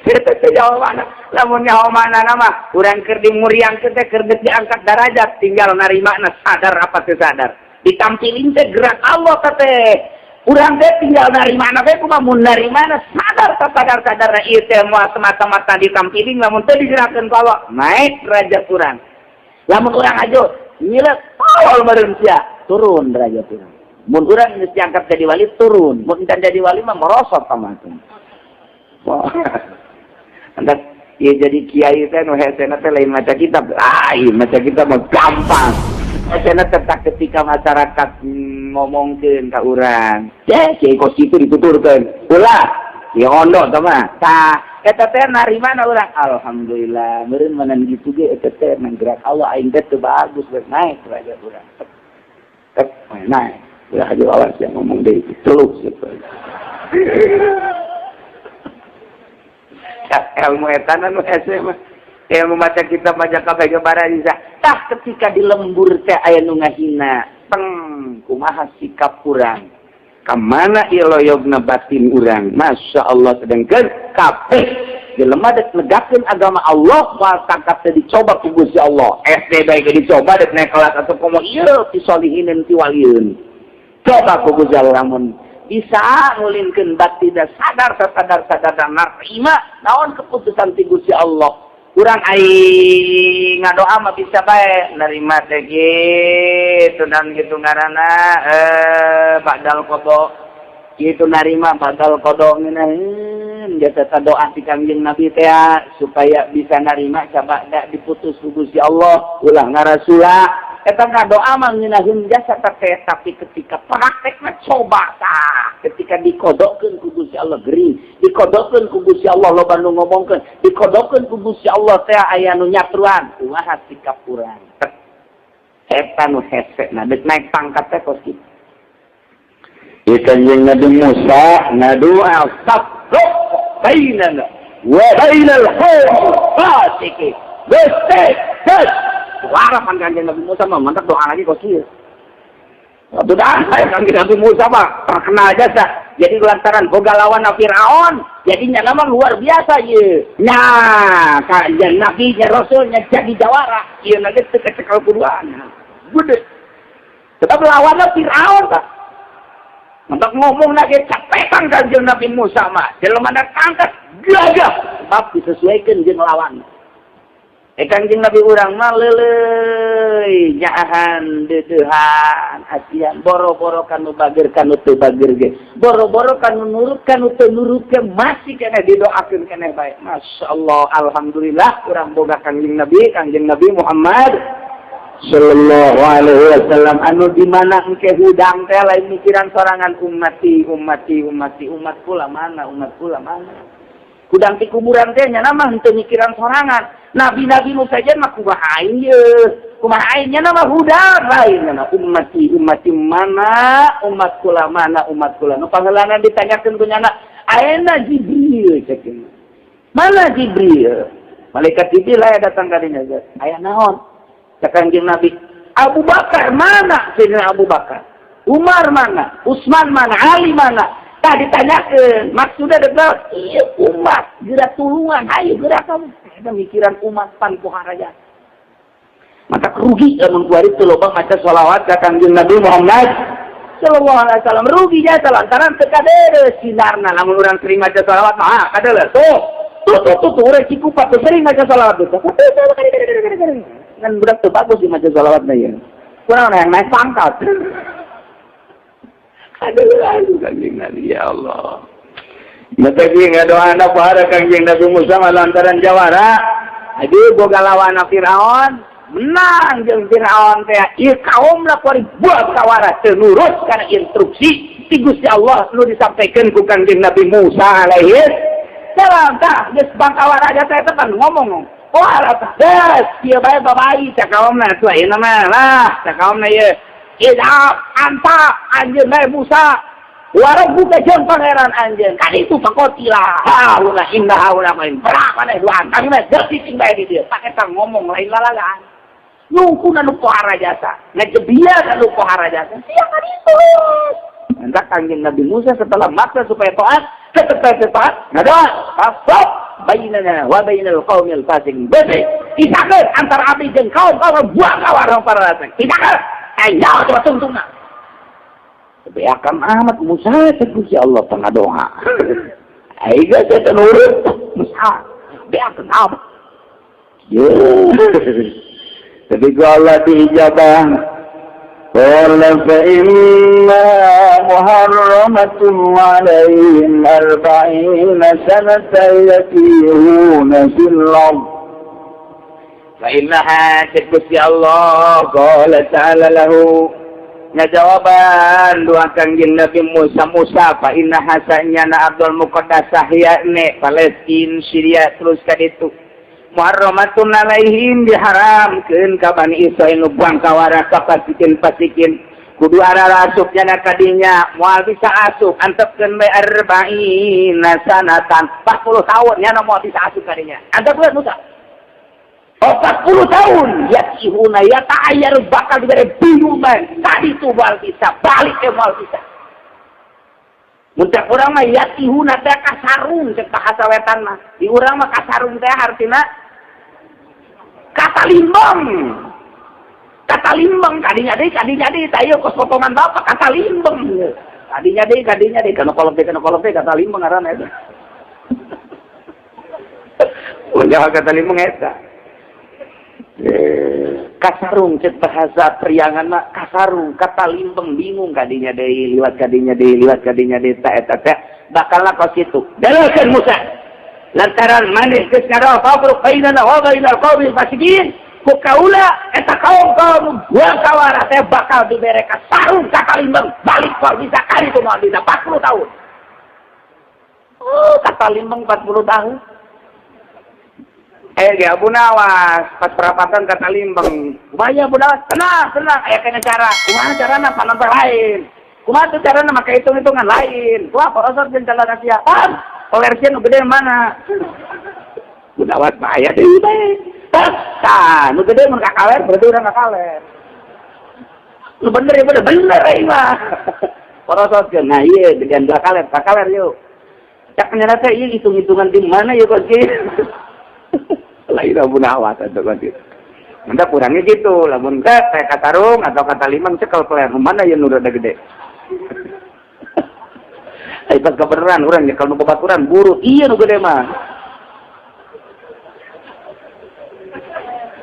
Eta teh jawabanna. Lamun nyaho maknana mah urang keur dimuriangkeun teh keur deuk diangkat derajat tinggal narimana sadar apa teu sadar. Ditampilin teh gerak Allah teh. Urang teh tinggal narimana bae kumaha mun narimana sadar teu sadar sadarna ieu teh moal semata-mata ditampilin lamun teu digerakkeun ku Allah naik derajat urang. Lamun urang aja nyilek tolol meureun sia turun derajat urang. Mun urang geus diangkat jadi wali turun, mun encan jadi wali mah merosot sama teh. Wah. Antak ya jadi kiai teh nu hesena teh lain maca kitab. Lain maca kitab mah gampang. Hesena tetap ketika masyarakat ngomongkeun ka urang. Ya kiai kos kitu dituturkeun. Ulah kiai hondo tah mah. Tah eta teh narimana urang? Alhamdulillah meureun manan kitu ge eta teh gerak Allah aing teh teu bagus geus naik derajat urang. Tek naik. Ulah aja awas yang ngomong deui teluk gitu. Ilmu etana nu hese mah. Ilmu maca kitab maca kabeh bara bisa. Tah ketika di lembur teh aya nu ngahina, teng kumaha sikap urang. Ka mana ieu loyogna batin urang? Masya Allah sedengkeun kabeh jelema dek negakeun agama Allah moal tangkap teh dicoba ku Gusti Allah. SD bae ge dicoba dek naik kelas atau komo ieu ti solihinin ti walieun. Coba ku Gusti Allah lamun bisa ngulinkeun batin sadar sadar sadar narima naon keputusan ti Gusti Allah. Kurang ai ngadoa mah bisa bae nerima teh kitu dan kitu ngaranna badal qada kitu narima badal qada ngeunaheun jasa doa ti Kangjeng Nabi teh supaya bisa narima sabada diputus ku Gusti Allah ulah ngarasula eta ngadoa mah ngeunaheun jasa teh tapi ketika praktekna coba tah ketika dikodokeun ku Gusti Allah gering dikodokeun ku Gusti Allah loba nu ngomongkeun dikodokeun ku Gusti Allah teh aya nu nyatruan kumaha sikap urang eta nu hese na deuk naik pangkat teh kos kitu. Ieu Kanjeng Nabi Musa ngadoa fafruq bainana wa bainal qaumil fasiqin. Gusti geus suara pan Kanjeng Nabi Musa mah mantap doa lagi kos kieu. Waktu dah Kanjeng Nabi Musa mah terkenal jasa. Jadi lantaran boga lawan Firaun, jadinya nama luar biasa ye. Nya Kanjeng Nabi nya Rasulnya jadi jawara. Ieu na ge teu kecekel kuduana. Gede. Tetap lawanna Firaun tah. Mantap ngomong lagi capetan Kanjeng Nabi Musa mah. Jelema tangkat gagah sebab disesuaikan jeung lawan. Kanjeng Nabi urang mah leuleuy nyaahan deudeuhan asian boro-boro kanu bager kanu teu bager ge boro-boro kanu nurut kanu teu nurut ge masih keneh didoakeun keneh bae. Masyaallah, alhamdulillah urang boga Kangjeng Nabi Muhammad sallallahu alaihi wasallam anu di mana engke hudang teh lain mikiran sorangan ummati ummati ummati umat kula mana umat kula mana hudang ti kuburan teh nya mah henteu mikiran sorangan. Nabi-nabi nu saja mah kumaha aing ye kumaha aing nya mah hudang lain nya ummati ummati mana umat kula mana umat kula nu pangheulana ditanyakeun ku nyana ayeuna Jibril cek mana Jibril malaikat Jibril aya datang ka dinya aya naon cek Kangjeng Nabi Abu Bakar mana Sayyidina Abu Bakar Umar mana Utsman mana Ali mana tah ditanyakeun maksudna adalah ieu umat geura tulungan hayu geura kamu eta mikiran umat pan pohara jasa maka rugi lamun kuari teu loba maca sholawat ka Kangjeng Nabi Muhammad sallallahu alaihi wasallam rugi jasa lantaran teu kadeuleu sinarna lamun urang sering maca sholawat mah kadeuleu tuh tuh tuh tuh urang Cikupa tuh sering maca sholawat tuh kan budak teu bagus di maca sholawatna ieu kurang yang naik pangkat. Aduh, aduh, Kangjeng Nabi, ya Allah. Mata ngadoana para Kangjeng Nabi Musa lantaran jawara. Aduh, boga lawan Firaun, menang jeung Firaun teh. Ieu kaum lah kuari buat kawara teu nurut kana instruksi ti Gusti Allah nu disampaikan ku Kangjeng Nabi Musa alaihi salam. Tah, geus bangkawara teh eta kan ngomong. Oh, alah tah. Geus, kieu bae babai cak kaumna tuh ayeuna mah lah, cak kaumna ieu. Idhab anta anjeun bae Musa wa rabbuka jeung pangeran anjeun kan itu faqatila haula inna haula main berapa maneh duaan kami mah geus cicing bae di dieu pak eta ngomong lain lalagaan nungkuna nu pohara jasa ngajebian nu pohara jasa sia kan itu entak Kangjeng Nabi Musa setelah maksa supaya taat tetep taat ngadoa fasab bainana wa bainal qaumil fasiqin bebe pisahkeun antara abdi jeung kaum kaum buang kawarang para raseng pisahkeun ayo coba tungtungna. Tapi akan amat Musa cek ya Allah tengah doa. Ayo saya nurut Musa. Beakan amat. Yo. Tapi ku Allah diijabah. Qala fa inna muharramatun alaihim arba'ina sanatan yatihuna fil ardh. Fa innaha cek Gusti Allah qala ta'ala lahu ngajawaban doa Kangjeng Nabi Musa Musa fa innaha sanyana Abdul Muqaddasah yakni Palestin Syria terus ka ditu muharramatun alaihim diharamkeun ka Bani Israil nu buang kawara ka pasikin-pasikin kudu arah asup nyana kadinya moal bisa asup antepkeun bae arba'ina sanatan 40 tahun nyana moal bisa asup kadinya antepkeun Musa 40 tahun yatihuna yata'ayyar bakal diberi bingung bae tadi tuh moal bisa balik ke moal bisa mun teh urang mah yatihuna teh kasarung cek bahasa wetan mah di urang mah kasarung teh artina kata limbang kadinya deui tah ieu kos potongan bapak kata limbang kadinya deui kana kolot teh kata limbang ngaranna eta. Ulah kata limeng eta. Kasarung cek bahasa priangan mah kasarung kata limbeng bingung kadinya deui liwat kadinya deui liwat kadinya deui ta eta teh bakalna kos kitu. Dalakeun Musa. Lantaran maneh geus ngarawa fafruq bainana wa bainal qaumil fasiqin. Ku kaula eta kaum-kaum buang kawara teh bakal dibere kasarung ka kalimbeng balik kok bisa kali itu moal bisa 40 tahun. Oh, kata limbeng 40 tahun. Ge Abu Nawas pas perapatan kata limbeng. Kumaha Abu Nawas? Tenang, tenang, aya kena cara. Kumaha carana panampe lain. Kumaha tuh carana make hitung-hitungan lain. Wah, porosot jeung calon Asia. Pam, tolersia nu gede mana? Abu Nawas mah aya deui bae. Tah, nu gede mun ka kaler berarti urang ka kaler. Nu bener ya bener, bener euy mah. Porosotkeun. Nah, ieu gedean dua kaler, ka kaler yuk. Cak nyana teh ieu hitung-hitungan di mana ieu kos kieu. Lain Abu Nawas atau kan gitu. Menda kurangnya gitu, lamun teh katarung atau kata limang cekel peler mana yang nu rada gede. Ai pas kebeneran urang nyekel nu babaturan buru ieu nu gede mah.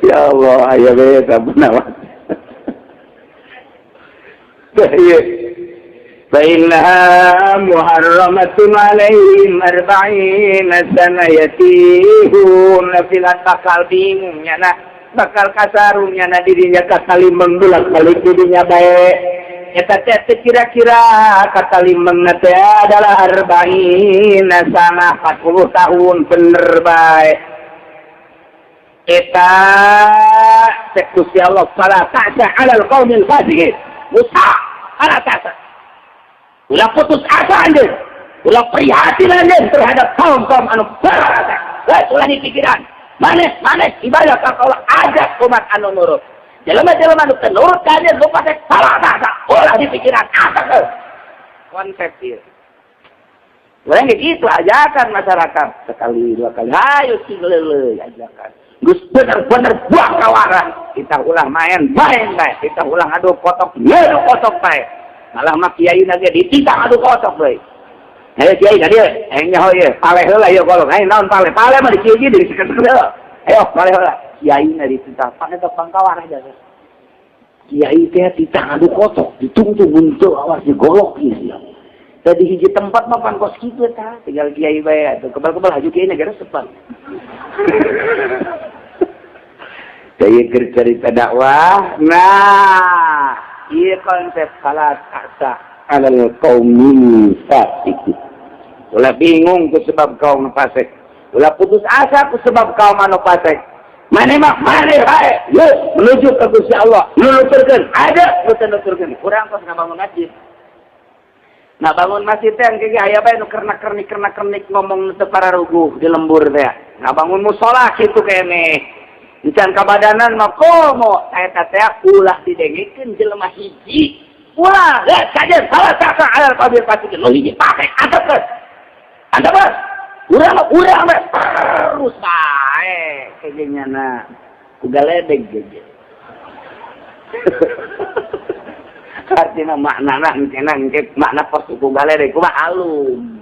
Ya Allah, aya we Abu Nawas. Tah ieu. فإنها محرمة عليهم 40 سنة يتيهون في الأرض bakal bingung nyana bakal kasarung nyana dirinya katalimeng bulak balik dirinya bae eta teh kira-kira katalimeng teh adalah 40 sana 40 tahun bener bae eta cek Gusti Allah fala ta'sa 'alal qaumil fasiqin Musa ala ta'sa ulah putus asa anjeun, ulah prihatin anjeun terhadap kaum-kaum anu berasa. Wes ulah dipikiran. Manes-manes ibadah ka Allah ajak umat anu nurut. Jelema-jelema anu teu nurut ka anjeun lupa teh salah asa. Ulah dipikiran asa teu. Konsep ieu. Urang ge kitu ajakan masyarakat sekali dua kali hayu sing leuleui ajakan. Geus bener-bener buah kawarah. Kita ulah main-main bae, kita ulah adu kotok, ngadu kotok bae. Malah mah kiai nage dititah adu kotok deui. Hayo kiai ka dieu, aing nyaho ieu, paleh heula ieu golong. Aing naon paleh? Paleh mah di kieu di disekeun heula. Ayo paleh heula. Kiai na dititah, pan eta pangkawarah jasa. Kiai teh titah adu kotok, ditungtung untuk awas digolok ieu sia. Tadi hiji tempat mah pan kos kitu tah, tinggal kiai bae atuh kebal-kebal haju kiai na geus sepan. Daya cerita dakwah. Nah, iya konsep salat asa alal qaumil fasiqin. Ulah bingung ku sebab kaum fasik. Ulah putus asa ku sebab kaum anu fasik. Mane mah mane bae, yeuh menuju ka Gusti Allah. Nuturkeun, ada nu teu nuturkeun. Urang kos ngabangun masjid. Nah bangun masjid teh engke ge aya bae nu kernak-kernik ngomong nu teu pararuguh di lembur teh. Ngabangun musala kitu keneh. Encan kabadanan mah komo eta teh ulah didengikeun jelema hiji. Ulah geus kajeun salah sasa alal qabil fasikin nu hiji pake antepkeun. Antepkeun. Urang mah urang mah terus bae kayaknya ku galedeg geus. Artinya maknana engkena engke makna pos ku galedeg kumaha alum.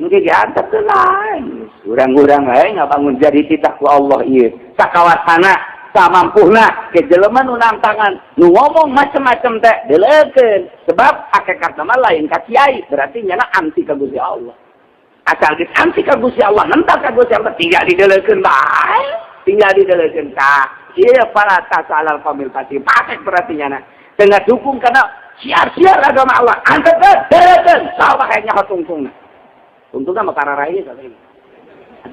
Engke ge antepkeun lain. Urang-urang bae ngabangun jadi titah ku Allah ieu. Sakawasana samampuhna ke jelema nu nangtangan nu ngomong macem-macem teh deleukeun sebab hakikatna mah lain ka kiai berarti nyana anti ka Gusti Allah. Asal geus anti ka Gusti Allah nentang ka Gusti Allah tinggal dideleukeun bae, tinggal dideleukeun ka ieu fala tasalal qamil pati pasek berarti nyana teu ngadukung kana siar-siar agama Allah antepkeun deleukeun sawah nya tungtungna. Tungtungna mah pararai kabeh.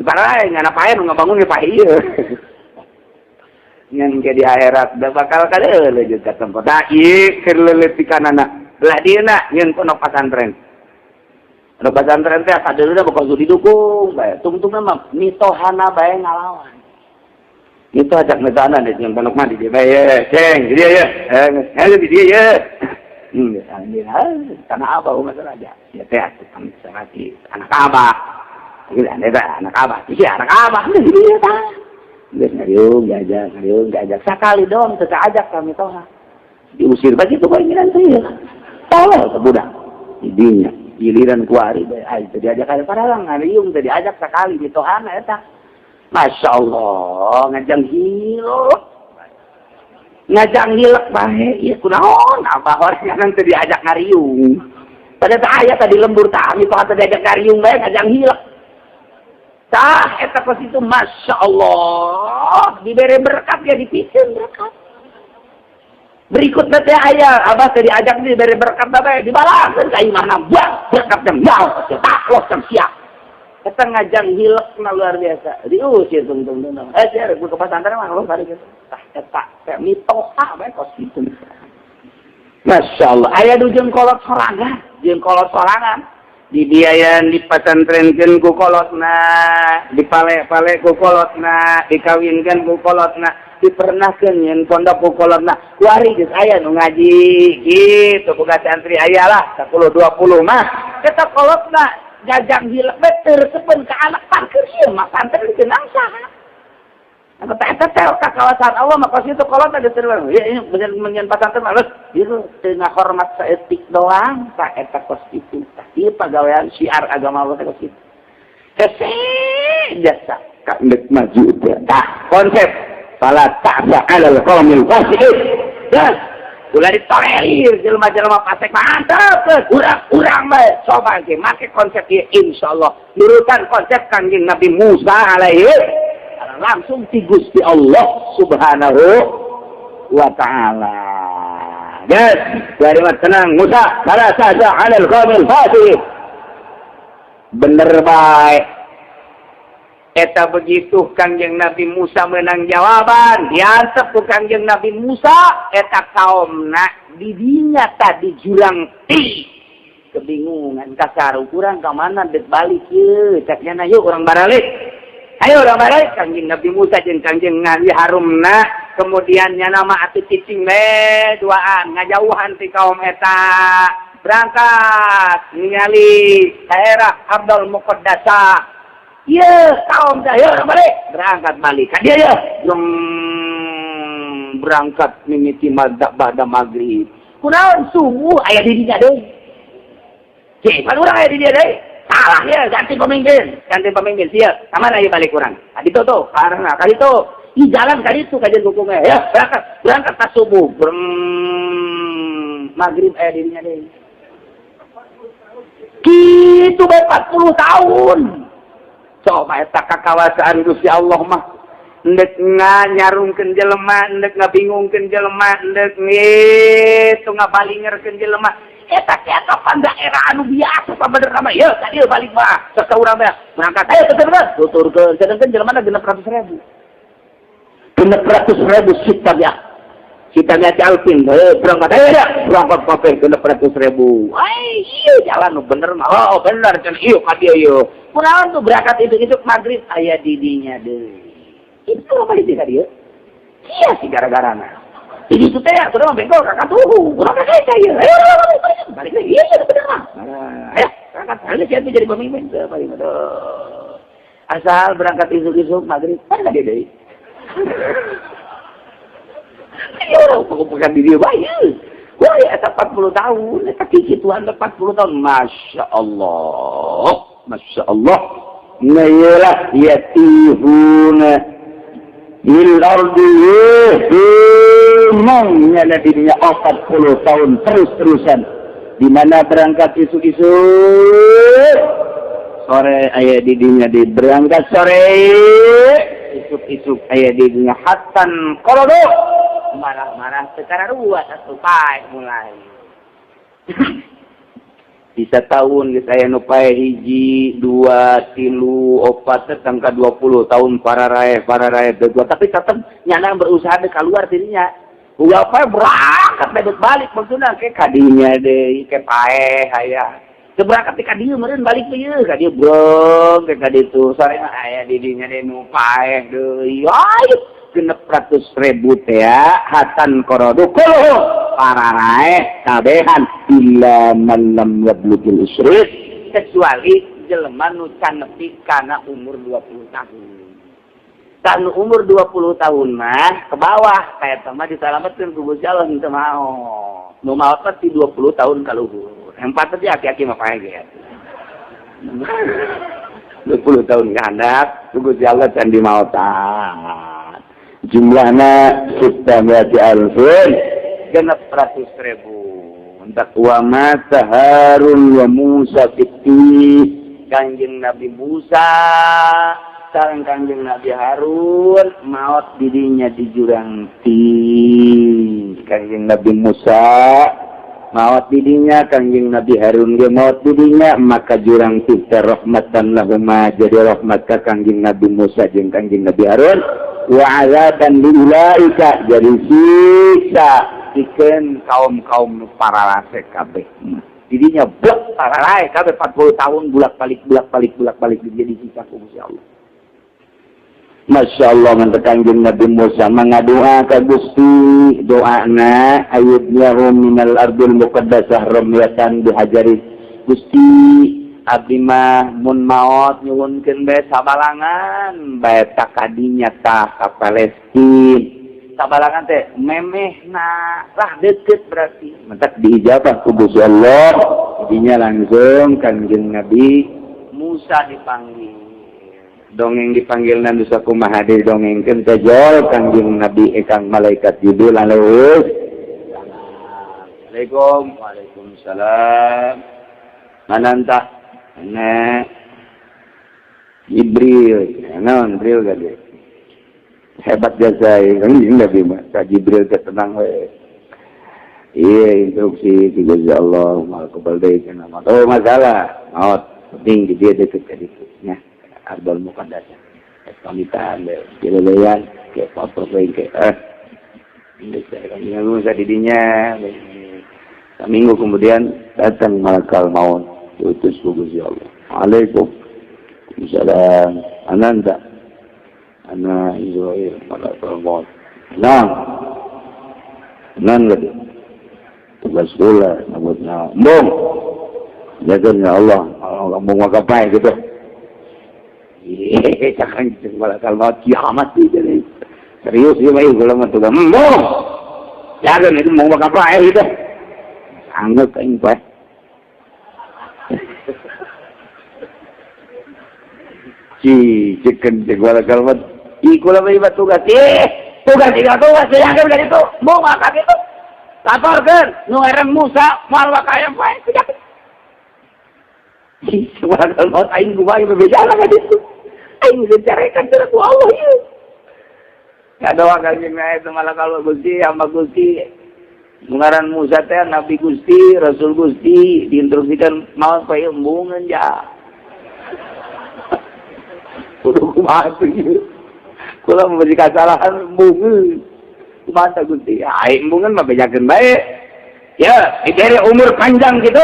Pararai nyana pae nu ngabangun ge pae ieu. Ngan ke di akhirat da bakal kadeuleu jeung ka tempat. Da ieu keur leuletikanana. Belah dieuna nyeun pondok pesantren. Pondok pesantren teh kadeuleuna bakal didukung bae. Tungtungna mah mitohana bae ngalawan. Itu ajak mitohana di nyeun pondok mah di dieu bae ye, ceng di dieu ye. Eh, di dieu ye. Tanah abah umat raja. Ya teh atuh kami anak abah. Gila, anak abah. Iya, anak abah. Iya, tah. Geus ngariung diajak, sakali doang teu ajak kami toha. Diusir begitu bae ngiran teh. Tolol teh budak. Didinya giliran kuari bae ai teu diajak aya paralang ngariung teu diajak sakali mitohana eta. Masya Allah, ngajang hilek. Ngajang hilek bae, ieu kunaon abah horengan teu diajak ngariung. Pada teh aya tadi lembur tah, mitoha teu diajak ngariung bae ngajang hilek. Tah eta kos itu, Masya Allah, dibere berkat ya, dipikeun berkat. Berikutnya teh aya abah teh diajak, dibere berkat bae, dibalaskeun ka imahna, buang berkat dan mau tah los siap. Eta ngajang hilek na luar biasa. Diusir tung tung tung. Eh, sia rek ke pesantren mah los balik gitu. Tah eta teh mitoha bae kos kitu. Masya Allah, aya du jeung kolot sorangan, jeung kolot sorangan. Dibiayan dipasantrenkeun ku kolotna, dipale-pale ku kolotna, dikawinkeun ku kolotna, dipernahkeun nyeun pondok ku kolotna. Kuari geus aya nu ngaji gitu, boga santri aya lah 10 20 mah. Eta kolotna gajang hilek bae teu resepeun ka anak pangker ieu mah santri dikenang saha. Anu teh eta teh ka kawasan Allah mah kos itu kolotna geus teu ya ini bener menyen pasantren mah geus ieu teu ngahormat saeutik doang tah eta kos kitu. Tah ieu pagawean syiar agama Allah teh kos kitu. Hese jasa ka endek maju teh. Tah konsep fala ta'sa 'alal qaumil fasiqin. Dah ulah ditolerir jelema-jelema fasik, mantap urang-urang bae coba ge make konsep ieu, insyaallah nurutan konsep Kanjeng Nabi Musa alaihi langsung ti Gusti Allah Subhanahu wa taala. Yes, dari tenang Musa, fala ta'sa 'alal qaumil fasiqin. Bener baik. Eta begitu Kangjeng Nabi Musa menang jawaban, diantep ku Kangjeng Nabi Musa, eta kaumna didinya tadi jurang ti kebingungan kasar kurang ka mana dek balik ye cek nyana, yuk urang baralik, ayo urang baralik. Kangjeng Nabi Musa jeung Kangjeng Nabi Harumna kemudian nyana mah atuh cicing we duaan ngajauhan ti kaum eta, berangkat ningali daerah Abdul Muqaddasah. Iya, kaum dah, yuk balik. Berangkat balik. Ka dia ya. Yang berangkat mimiti ba'da maghrib. Kunaon subuh aya di dinya deui. Cek, pan urang aya di dia deui. Salah ya, ganti pemimpin. Ganti pemimpin siap. Kamana ieu balik urang? Ka ditu tuh, karena ka ditu. Ih jalan ka ditu kajian hukumnya. Ya, berangkat. Berangkat pas subuh. Breng, maghrib aya di dinya deui. Gitu bae 40 tahun. Coba eta kakawasaan Gusti Allah mah endek nyarungkeun jelema, endek ngabingungkeun jelema, endek ngitu ngabalingerkeun jelema. Eta teh pan daerah anu biasa sabenerna mah. Yeuh, tadi balik mah. Sok urang teh berangkat ayo tuturkeun. Tuturkeun. Sedengkeun jelema 600.000. 600.000 sita ya. Sita nya alpin, berangkat ayo ya. Berangkat kabeh 600.000. Ai, iya jalan nu bener mah. Oh, bener cenah ieu ka dieu ieu. Kunaon tuh berangkat itu maghrib aya didinya deui. Itu apa itu ka dieu? Iya sih gara-garana. Jadi itu teh sudah mah bengkol kakak tuh. Urang ka ieu. Ayo balik balik lagi. Iya iya bener mah. Ayo berangkat. Ayo siapa jadi pemimpin paling. Asal berangkat isuk-isuk maghrib kan dia deui. Ini orang bukan diri bae. Wah, ya, 40 tahun, eta kikituan 40 tahun. Masya Allah. Masya Allah. Nah, iyalah, yatihuna fil ardi bingungnya dirinya 40 tahun terus-terusan. Di mana berangkat isuk-isuk, sore aya didinya di berangkat sore, isuk-isuk aya didinya hatan kolodo marah-marah secara ruas atau pae mulai bisa tahun geus aya nu pae hiji dua tilu opat tangka 20 tahun para raeh para raeh dua, tapi tetep nyana berusaha deh keluar dirinya. Udah pae berangkat bebek balik maksudna ke kadinya deui ke pae aya berangkat ka dieu meureun balik ieu ka dieu brong ke ka ditu sore aya di dinya deui nu paeh deui ayo 600.000 teh hatan korodu kulluhum para raeh kabehan illa man lam yablugil isrin, kecuali jelema nu can nepi kana umur 20 tahun. Kan umur 20 tahun mah ke bawah kayak mah disalametkeun ku Gusti Allah teu mau. Nu maot mah ti 20 tahun ka luhur. Yang patut aki-aki mah pae ge. 20 tahun ngahandap Gusti Allah can dimaotan. Jumlahna sittamiati alfin, 600.000. Entak wa mata Harun wa Musa fitti. Kanjeng Nabi Musa sareng Kanjeng Nabi Harun maot didinya di jurang ti. Kanjeng Nabi Musa maot didinya, Kanjeng Nabi Harun ge maot didinya, maka jurang ti teh rahmatan lahuma, jadi rahmat ka Kanjeng Nabi Musa jeung Kanjeng Nabi Harun, wa azaban li ulaika, jadi siksa pikeun kaum-kaum paralase kabeh. Didinya blek paralae kabeh 40 tahun bulak-balik bulak-balik bulak-balik jadi siksa ku Gusti Allah. Masya Allah, ngan Kanjeng Nabi Musa mangadoa ka Gusti, doana ayudnyahu minal ardil muqaddasah ramyatan bihajari. Gusti, abdi mah mun maot nyuhunkeun bae sabalangan bae takadinya tah ka Palestina. Sabalangan teh memehna lah deket berarti. Mentak diijabah ku Gusti Allah, jadinya langsung Kanjeng Nabi Musa dipanggil. Dongeng dipanggil nanti sakumaha deui dongengkeun teh jol Kanjeng Nabi ekang malaikat Jibril alaihi. Assalamualaikum. Waalaikumsalam. Mananta ana Jibril. Naon Jibril gade? Hebat jasa Kanjeng Nabi mah. Ka Jibril teh tenang we. Iya instruksi ti Gusti Allah mal kebal deui cenah. Oh masalah maot penting di dia deket ka ditu nya. Ardal Muqaddasah. Pamitan dileleyan ke foto ke Musa didinya. Seminggu kemudian datang malakal maut diutus ku Gusti Allah. Waalaikumsalam. Ananta ana Israil malakal maut. Nah. Nan lagi. Tugas kula nabut na. Embung. Jaga Allah. Allah embung makapai gitu. Iya, cakang malakal maut kiamat jadi. Serius ya bae kula mah tugas. Embung. Jaga itu mau makapai gitu. Sanggup aing poe. Ci cekeun cek malakal maut. Ih kula mah tugas. Ih, tugas tiga tugas jaga dari itu. Mau maka gitu. Laporkeun nu ngaran Musa moal wakayam poe kudak. Malakal maut aing kumaha bebejana ka ditu. Aing dicarekan teh ku Allah ieu. Ya doa kanjeng Nabi itu malakal Gusti hamba Gusti. Ngaran Musa teh Nabi Gusti, Rasul Gusti diinstruksikan maot poe embungeun ja. Kudu kumaha tuh ieu. Kula memberi kesalahan embungeun. Kumaha tah Gusti? Aing embungeun mah bejakeun bae. Ya, diberi umur panjang gitu.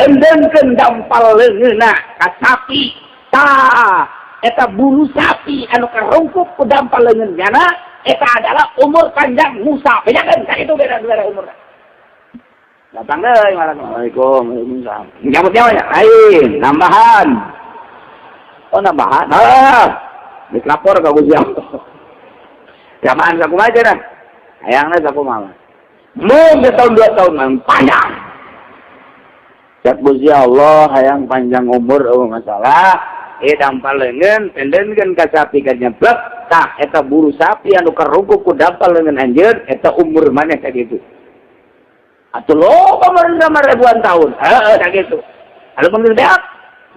Endengkeun dampal leungeunna ka sapi. Tah, eta bulu sapi anu karungkup ku dampal leungeun nyana, eta adalah umur panjang Musa. Bejakeun ka itu beda-beda umurna. Datang deui malah. Assalamualaikum. Waalaikumsalam. Nyambut nyawa nya? Lain, nambahan. Oh, nambahan. Ah, geus lapor ka Gusti Allah. Jamaan sakumaha cenah? Hayangna sakumaha? Mun setahun 2 tahun mah panjang. Cak Gusti Allah hayang panjang umur eueuh masalah. Dampal leungeun pendenkeun ka sapi ka nyeblek tah eta buru sapi anu karungkup ku dampal leungeun anjeun eta umur maneh sakitu. Atuh loba meureun mah ribuan tahun. Heeh sakitu. Anu mun beak,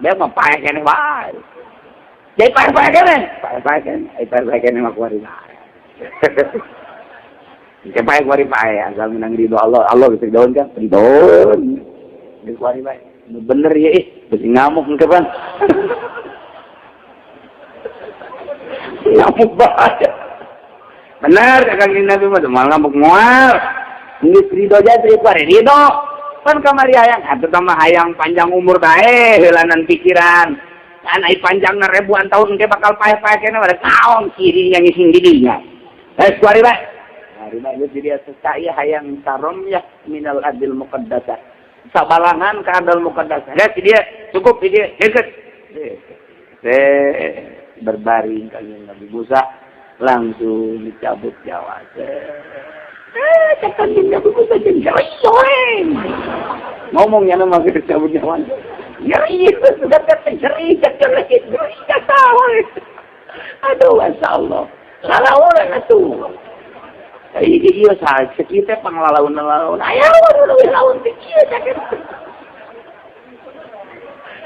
beak mah paeh keneh wae. Jadi paeh-paeh keneh, paeh-paeh keneh, paeh-paeh keneh mah kuari bae. Paeh kuari paeh asal menang ridho Allah, Allah geus ridhoan kan? Ridhoan. Geus kuari bae. Nu bener ya ih, beusi ngamuk engke pan. Ngamuk bae. Bener Kanjeng Nabi mah moal ngamuk moal. Geus ridho jadi kuari ridho. Pan kamari hayang atuh mah hayang panjang umur bae heulanan pikiran. Kan ai panjangna ribuan tahun engke bakal paeh-paeh keneh pada kaong kirinya ngising didinya. Geus kuari bae. Kuari bae geus jadi atuh saya hayang sarom ya minal adil muqaddasah. Sabalangan ka adil muqaddasah. Geus dia cukup dia deket. Berbaring Kanjeng Nabi Musa langsung dicabut nyawa. Kanjeng Nabi Musa jeung ngomongnya mah geus dicabut nyawa. Nyeri, sudah nyeri, nyeri, nyeri, ketawa. Aduh, masya Allah. Salah orang atuh. Iya, iya, salah. Kita panglalaun-lalaun. Ayo, waduh, laun kieu sakit.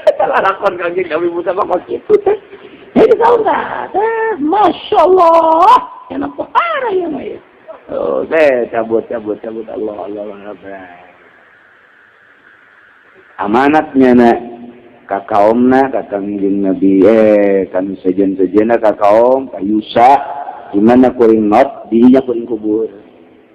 Eta lalakon Kangjeng Nabi Musa mah kok kitu teh. Jadi tahu tak? Masya Allah. Yang parah ya mah ya. Oh, teh cabut, cabut, cabut. Allah, Allah, Allah. Amanatnya nak ka kaumna, ka Kangjeng Nabi, kan sejen-sejena ka kaum ka Yusa, di mana kuring maut didinya kuring kubur.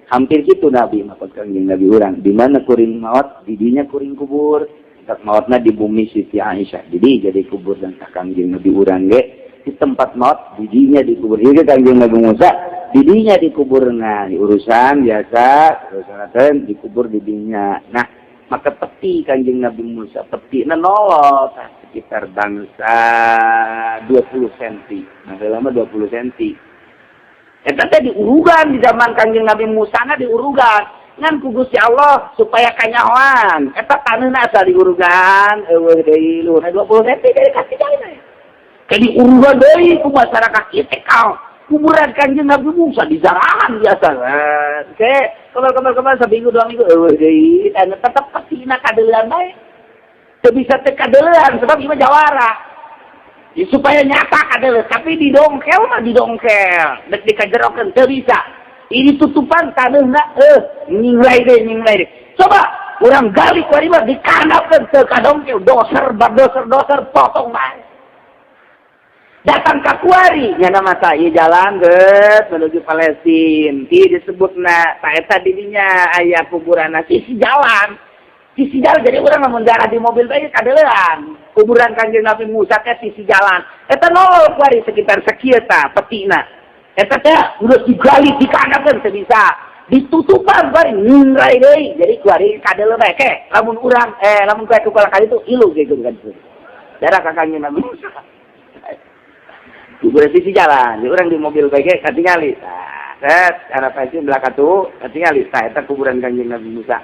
Hampir gitu Nabi maksud Kangjeng Nabi urang, di mana kuring maut didinya kuring kubur. Tak mautna di bumi Siti Aisyah, jadi kubur. Dan tak Kangjeng Nabi urang ge di tempat maut didinya dikubur. Ieu Kangjeng Nabi Musa didinya dikubur. Nah, di urusan biasa urusan dikubur didinya. Nah, maka peti Kanjeng Nabi Musa, peti nolot sekitar bangsa 20 cm. Nah, lama 20 cm eta teh diurugan di zaman Kanjeng Nabi Musa na, diurugan ngan ku Gusti Allah supaya kanyahoan eta taneuhna. Asa diurugan, euweuh deui luhurna 20 cm dari kasih jalan. Kayak diurugan deui ku masyarakat ieu teh, kuburan Kanjeng Nabi Musa di jarahan biasa. Oke, kemar kemar kemar seminggu 2 minggu euweuh deui, dan tetep petina kadeulean bae. Teu bisa teu kadeulean sebab ieu jawara. Ya, supaya nyata kadeulean, tapi didongkel mah didongkel, dek dikajerokeun teu bisa. Ini tutupan taneuhna nyinglai deui, nyinglai deui. Coba urang gali ku mah dikandapkeun teu kadongkel, doser doser doser potong bae. Datang ke kuari nyana masa ieu jalan geus menuju Palestina ti disebutna ta eta didinya aya kuburan sisi jalan, sisi jalan. Jadi urang lamun darah di mobil teh kadeulean kuburan Kanjeng Nabi Musa teh sisi jalan. Eta nol kuari sekitar sakieu ta petina. Eta teh geus digali, dikandapkeun teu bisa, ditutupan kuari ngrai deui. Jadi kuari kadeuleu bae ke lamun urang lamun kuari kali itu ilu gitu kan darah ka Kanjeng Nabi Musa kuburan sisi jalan. Di orang di mobil baik katingali. Nah, set arah pasti belakang tuh katingali. Tah, eta kuburan Kanjeng Nabi Musa.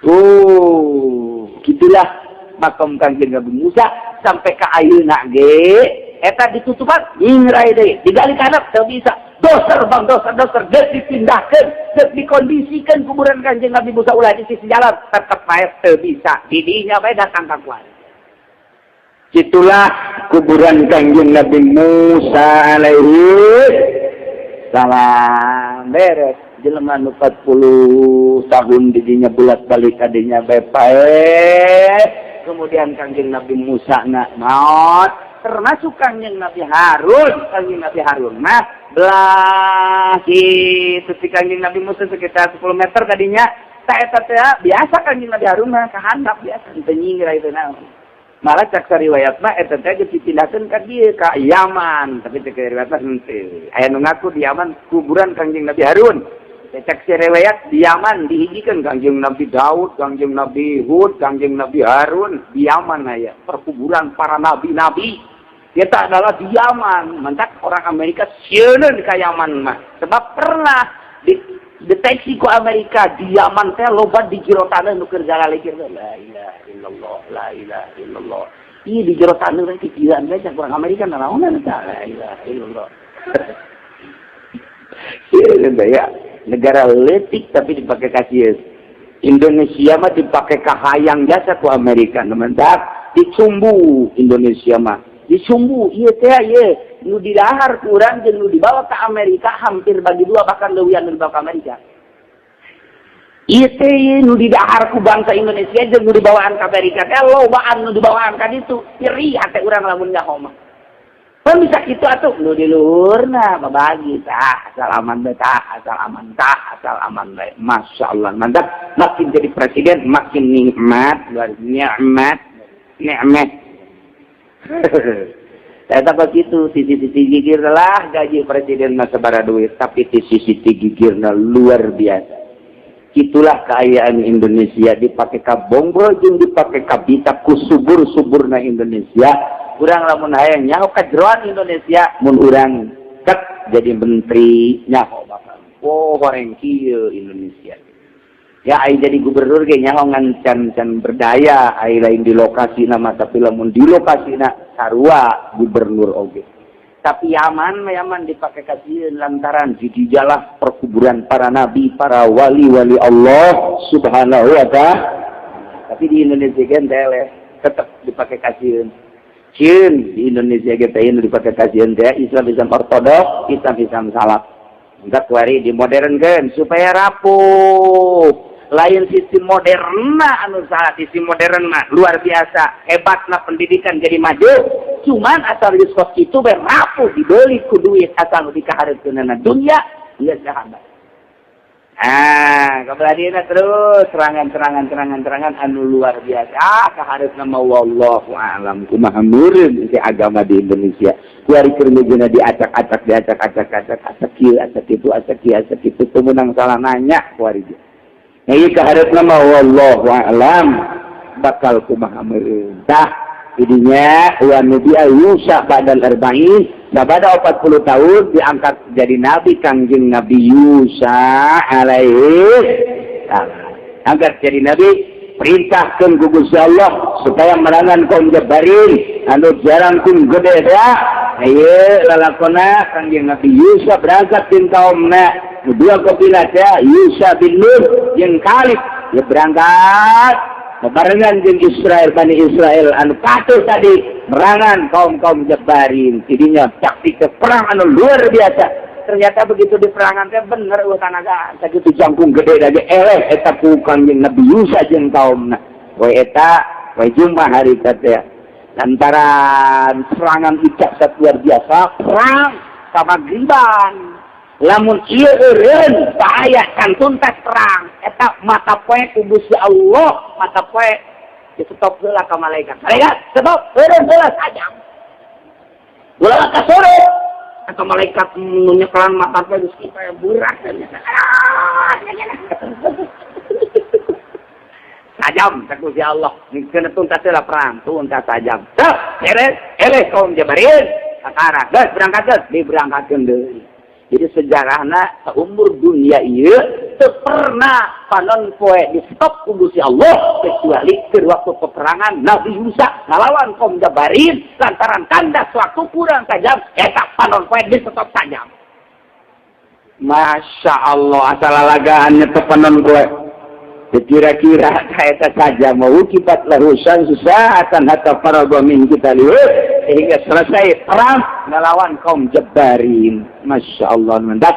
Oh, gitulah makam Kanjeng Nabi Musa sampai ke ayeuna ge eta ditutupan nyingrai deui, digali kana teu bisa, doser bang doser doser, geus dipindahkeun, geus dikondisikan kuburan Kanjeng Nabi Musa ulah di sisi jalan, tetep bae teu bisa. Didinya bae datang ka kuari. Itulah kuburan Kanjeng Nabi Musa alaihi salam. Beres jelema nu 40 tahun didinya bolak-balik kadinya bae paeh. Kemudian Kanjeng Nabi Musa nak maut, termasuk Kanjeng Nabi Harun. Kanjeng Nabi Harun mah belah gitu si Kanjeng Nabi Musa sekitar 10 meter tadinya. Tak eta teh biasa Kanjeng Nabi Harun mah kahandap biasa teu nyingra itu naon. Malah cak riwayat mah eta teh geus dipindahkeun ka dieu, ka Yaman, tapi cak riwayat mah henteu. Aya nu ngaku di Yaman kuburan Kanjeng Nabi Harun. Cak riwayat di Yaman dihijikeun Kanjeng Nabi Daud, Kanjeng Nabi Hud, Kanjeng Nabi Harun. Di Yaman aya perkuburan para nabi-nabi. Eta adalah di Yaman. Mantak orang Amerika sieun ka Yaman mah, sebab pernah di deteksi ku Amerika di Yaman teh loba di jero taneuh nu keur galalikir, la ilaha illallah, la ilaha illallah. Ieu di jero taneuh teh pikiran teh cak urang Amerika nanaonan eta, la ilaha illallah. Sieun ya, negara leutik tapi dipakai kasih. Indonesia mah dipakai kahayang jasa ku Amerika. Mantap, dicumbu Indonesia mah disumbu. Ieu teh ieu nu didahar kurang jeung nu dibawa ke Amerika hampir bagi dua, bahkan leuwihan nu dibawa ke Amerika. Ieu teh nu didahar ku bangsa Indonesia jeung nu dibawaan ke Amerika teh lobaan nu dibawaan ka ditu. Nyeri hate urang lamun nyaho mah. Pan bisa kitu atuh, nu di luhurna babagi tah, asal aman bae tah, asal aman tah, asal aman bae. Masya Allah, mantap. Makin jadi presiden makin nikmat, luar nikmat, nikmat. Eta begitu, sisi-sisi gigir lah gaji presiden mah sabara duit, tapi sisi gigirna luar biasa. Itulah keayaan Indonesia dipakai ka bongbol jeung dipakai ka bita ku subur-suburna Indonesia. Urang lamun hayang nyaho kajeroan Indonesia, mun urang ket jadi menteri nyaho bakal. Oh, horeng kieu Indonesia. Ya, ai jadi gubernur ge nyaho ngan can can berdaya, ai lain di lokasi nama, tapi lamun di lokasi na sarua gubernur oge. Tapi Yaman mah, Yaman dipakai kasieun lantaran di dijalah perkuburan para nabi, para wali-wali Allah Subhanahu wa Ta'ala. Tapi di Indonesia kan tele tetap dipakai kasieun. Cieun di Indonesia kita ini dipakai kasieun teh Islam, Islam ortodok, Islam, Islam salaf. Enggak, kuari di modern kan supaya rapuh. Lain sistem modern anu salah, sistem modern mah luar biasa hebatna, pendidikan jadi maju, cuman asal diskos itu rapuh, dibeli ku duit, asal dikahareupkeunana dunia geus sahabat. Ah, kebelah terus serangan, serangan, serangan, serangan anu luar biasa. Ah, kahareupna mah wallahu a'lam kumaha meureun si agama di Indonesia. Kuari keur meujeuhna diacak-acak, diacak-acak, acak acak kieu, acak kitu, acak kieu, acak kitu, teu meunang salah nanya kuari ge. Nah, ieu kahareupna mah wallahu a'lam bakal kumaha meureun. Tah, idinya wa nabi Yusa ba'dal arba'in, sabada 40 tahun diangkat jadi nabi Kangjeng Nabi Yusa alaihi salam. Angkat jadi nabi, perintahkan ku Gusti Allah supaya merangan kaum Jabarin anu jarangkung gede ya. Ayo lalakona Kangjeng Nabi Yusa berangkat bin kaumna dua kabilah ya, Yusa bin Nun jeung Kalib ya, berangkat bebarengan jeung Israel, Bani Israel anu patuh tadi, merangan kaum-kaum Jabarin. Jadinya taktik perang anu luar biasa. Ternyata begitu di perangan teh bener eueuh tanaga sakitu jangkung gede lagi eleh eta ku Kangjeng Nabi Yusa jeung kaumna. We eta we jumpa hari teh lantaran serangan icak luar biasa, perang sama griban lamun ieu eureun bahaya kan tuntas perang eta mata poe ku Gusti Allah, mata poe di stop heula ka malaikat. Malaikat stop, eureun heula sajam, ulah ka sore. Atau malaikat nu nyekelan mata poe geus kitu beurah, ah, sajam cek Gusti Allah, kena tuntas heula perang, tuntas sajam. Sok beres, eleh kaum Jabarin. Kakara geus berangkat, geus diberangkatkeun deui. Jadi sejarahna umur dunia ieu teu pernah panon poe di stop ku Gusti Allah kecuali ke waktu peperangan Nabi Musa ngalawan kaum Jabarin, lantaran kandas waktu kurang sajam eta panon poe di stop sajam. Masya Allah, asal lalagaan teu panon poe. Kira-kira eta saja mau kibat lahu sa'atan hatta faragha min qitalihi, sehingga selesai perang melawan kaum Jabbarin. Masya Allah, mendak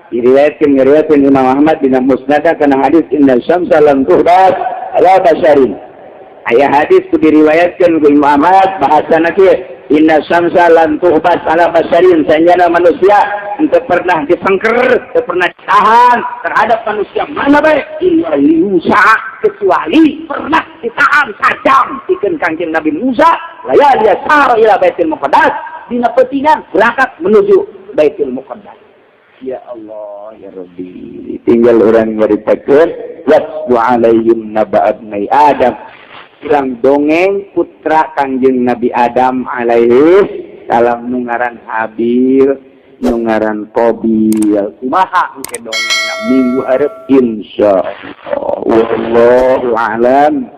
diriwayatkan, diriwayatkan Imam Ahmad bin Musnad kana hadis inna syamsa lam tuhbas ala basharin. Aya hadis ku diriwayatkan ku Imam Ahmad, bahasana kieu, inna syamsa lam tuhbas ala basharin, sanjana manusia untuk pernah disengker, untuk pernah ditahan terhadap manusia mana baik illa Musa, kecuali pernah ditahan sajam pikeun Kangjeng Nabi Musa layali sara ila Baitul Muqaddas, dina peutingan berangkat menuju Baitul Muqaddas. Ya Allah, ya Rabbi, tinggal orang nyaritakeun watlu alaihim naba abnai Adam, bilang dongeng putra Kangjeng Nabi Adam alaihi salam, nu ngaran Habil, nu ngaran Qabil. Kumaha engke dongeng minggu hareup, insyaallah. Wallahu a'lam.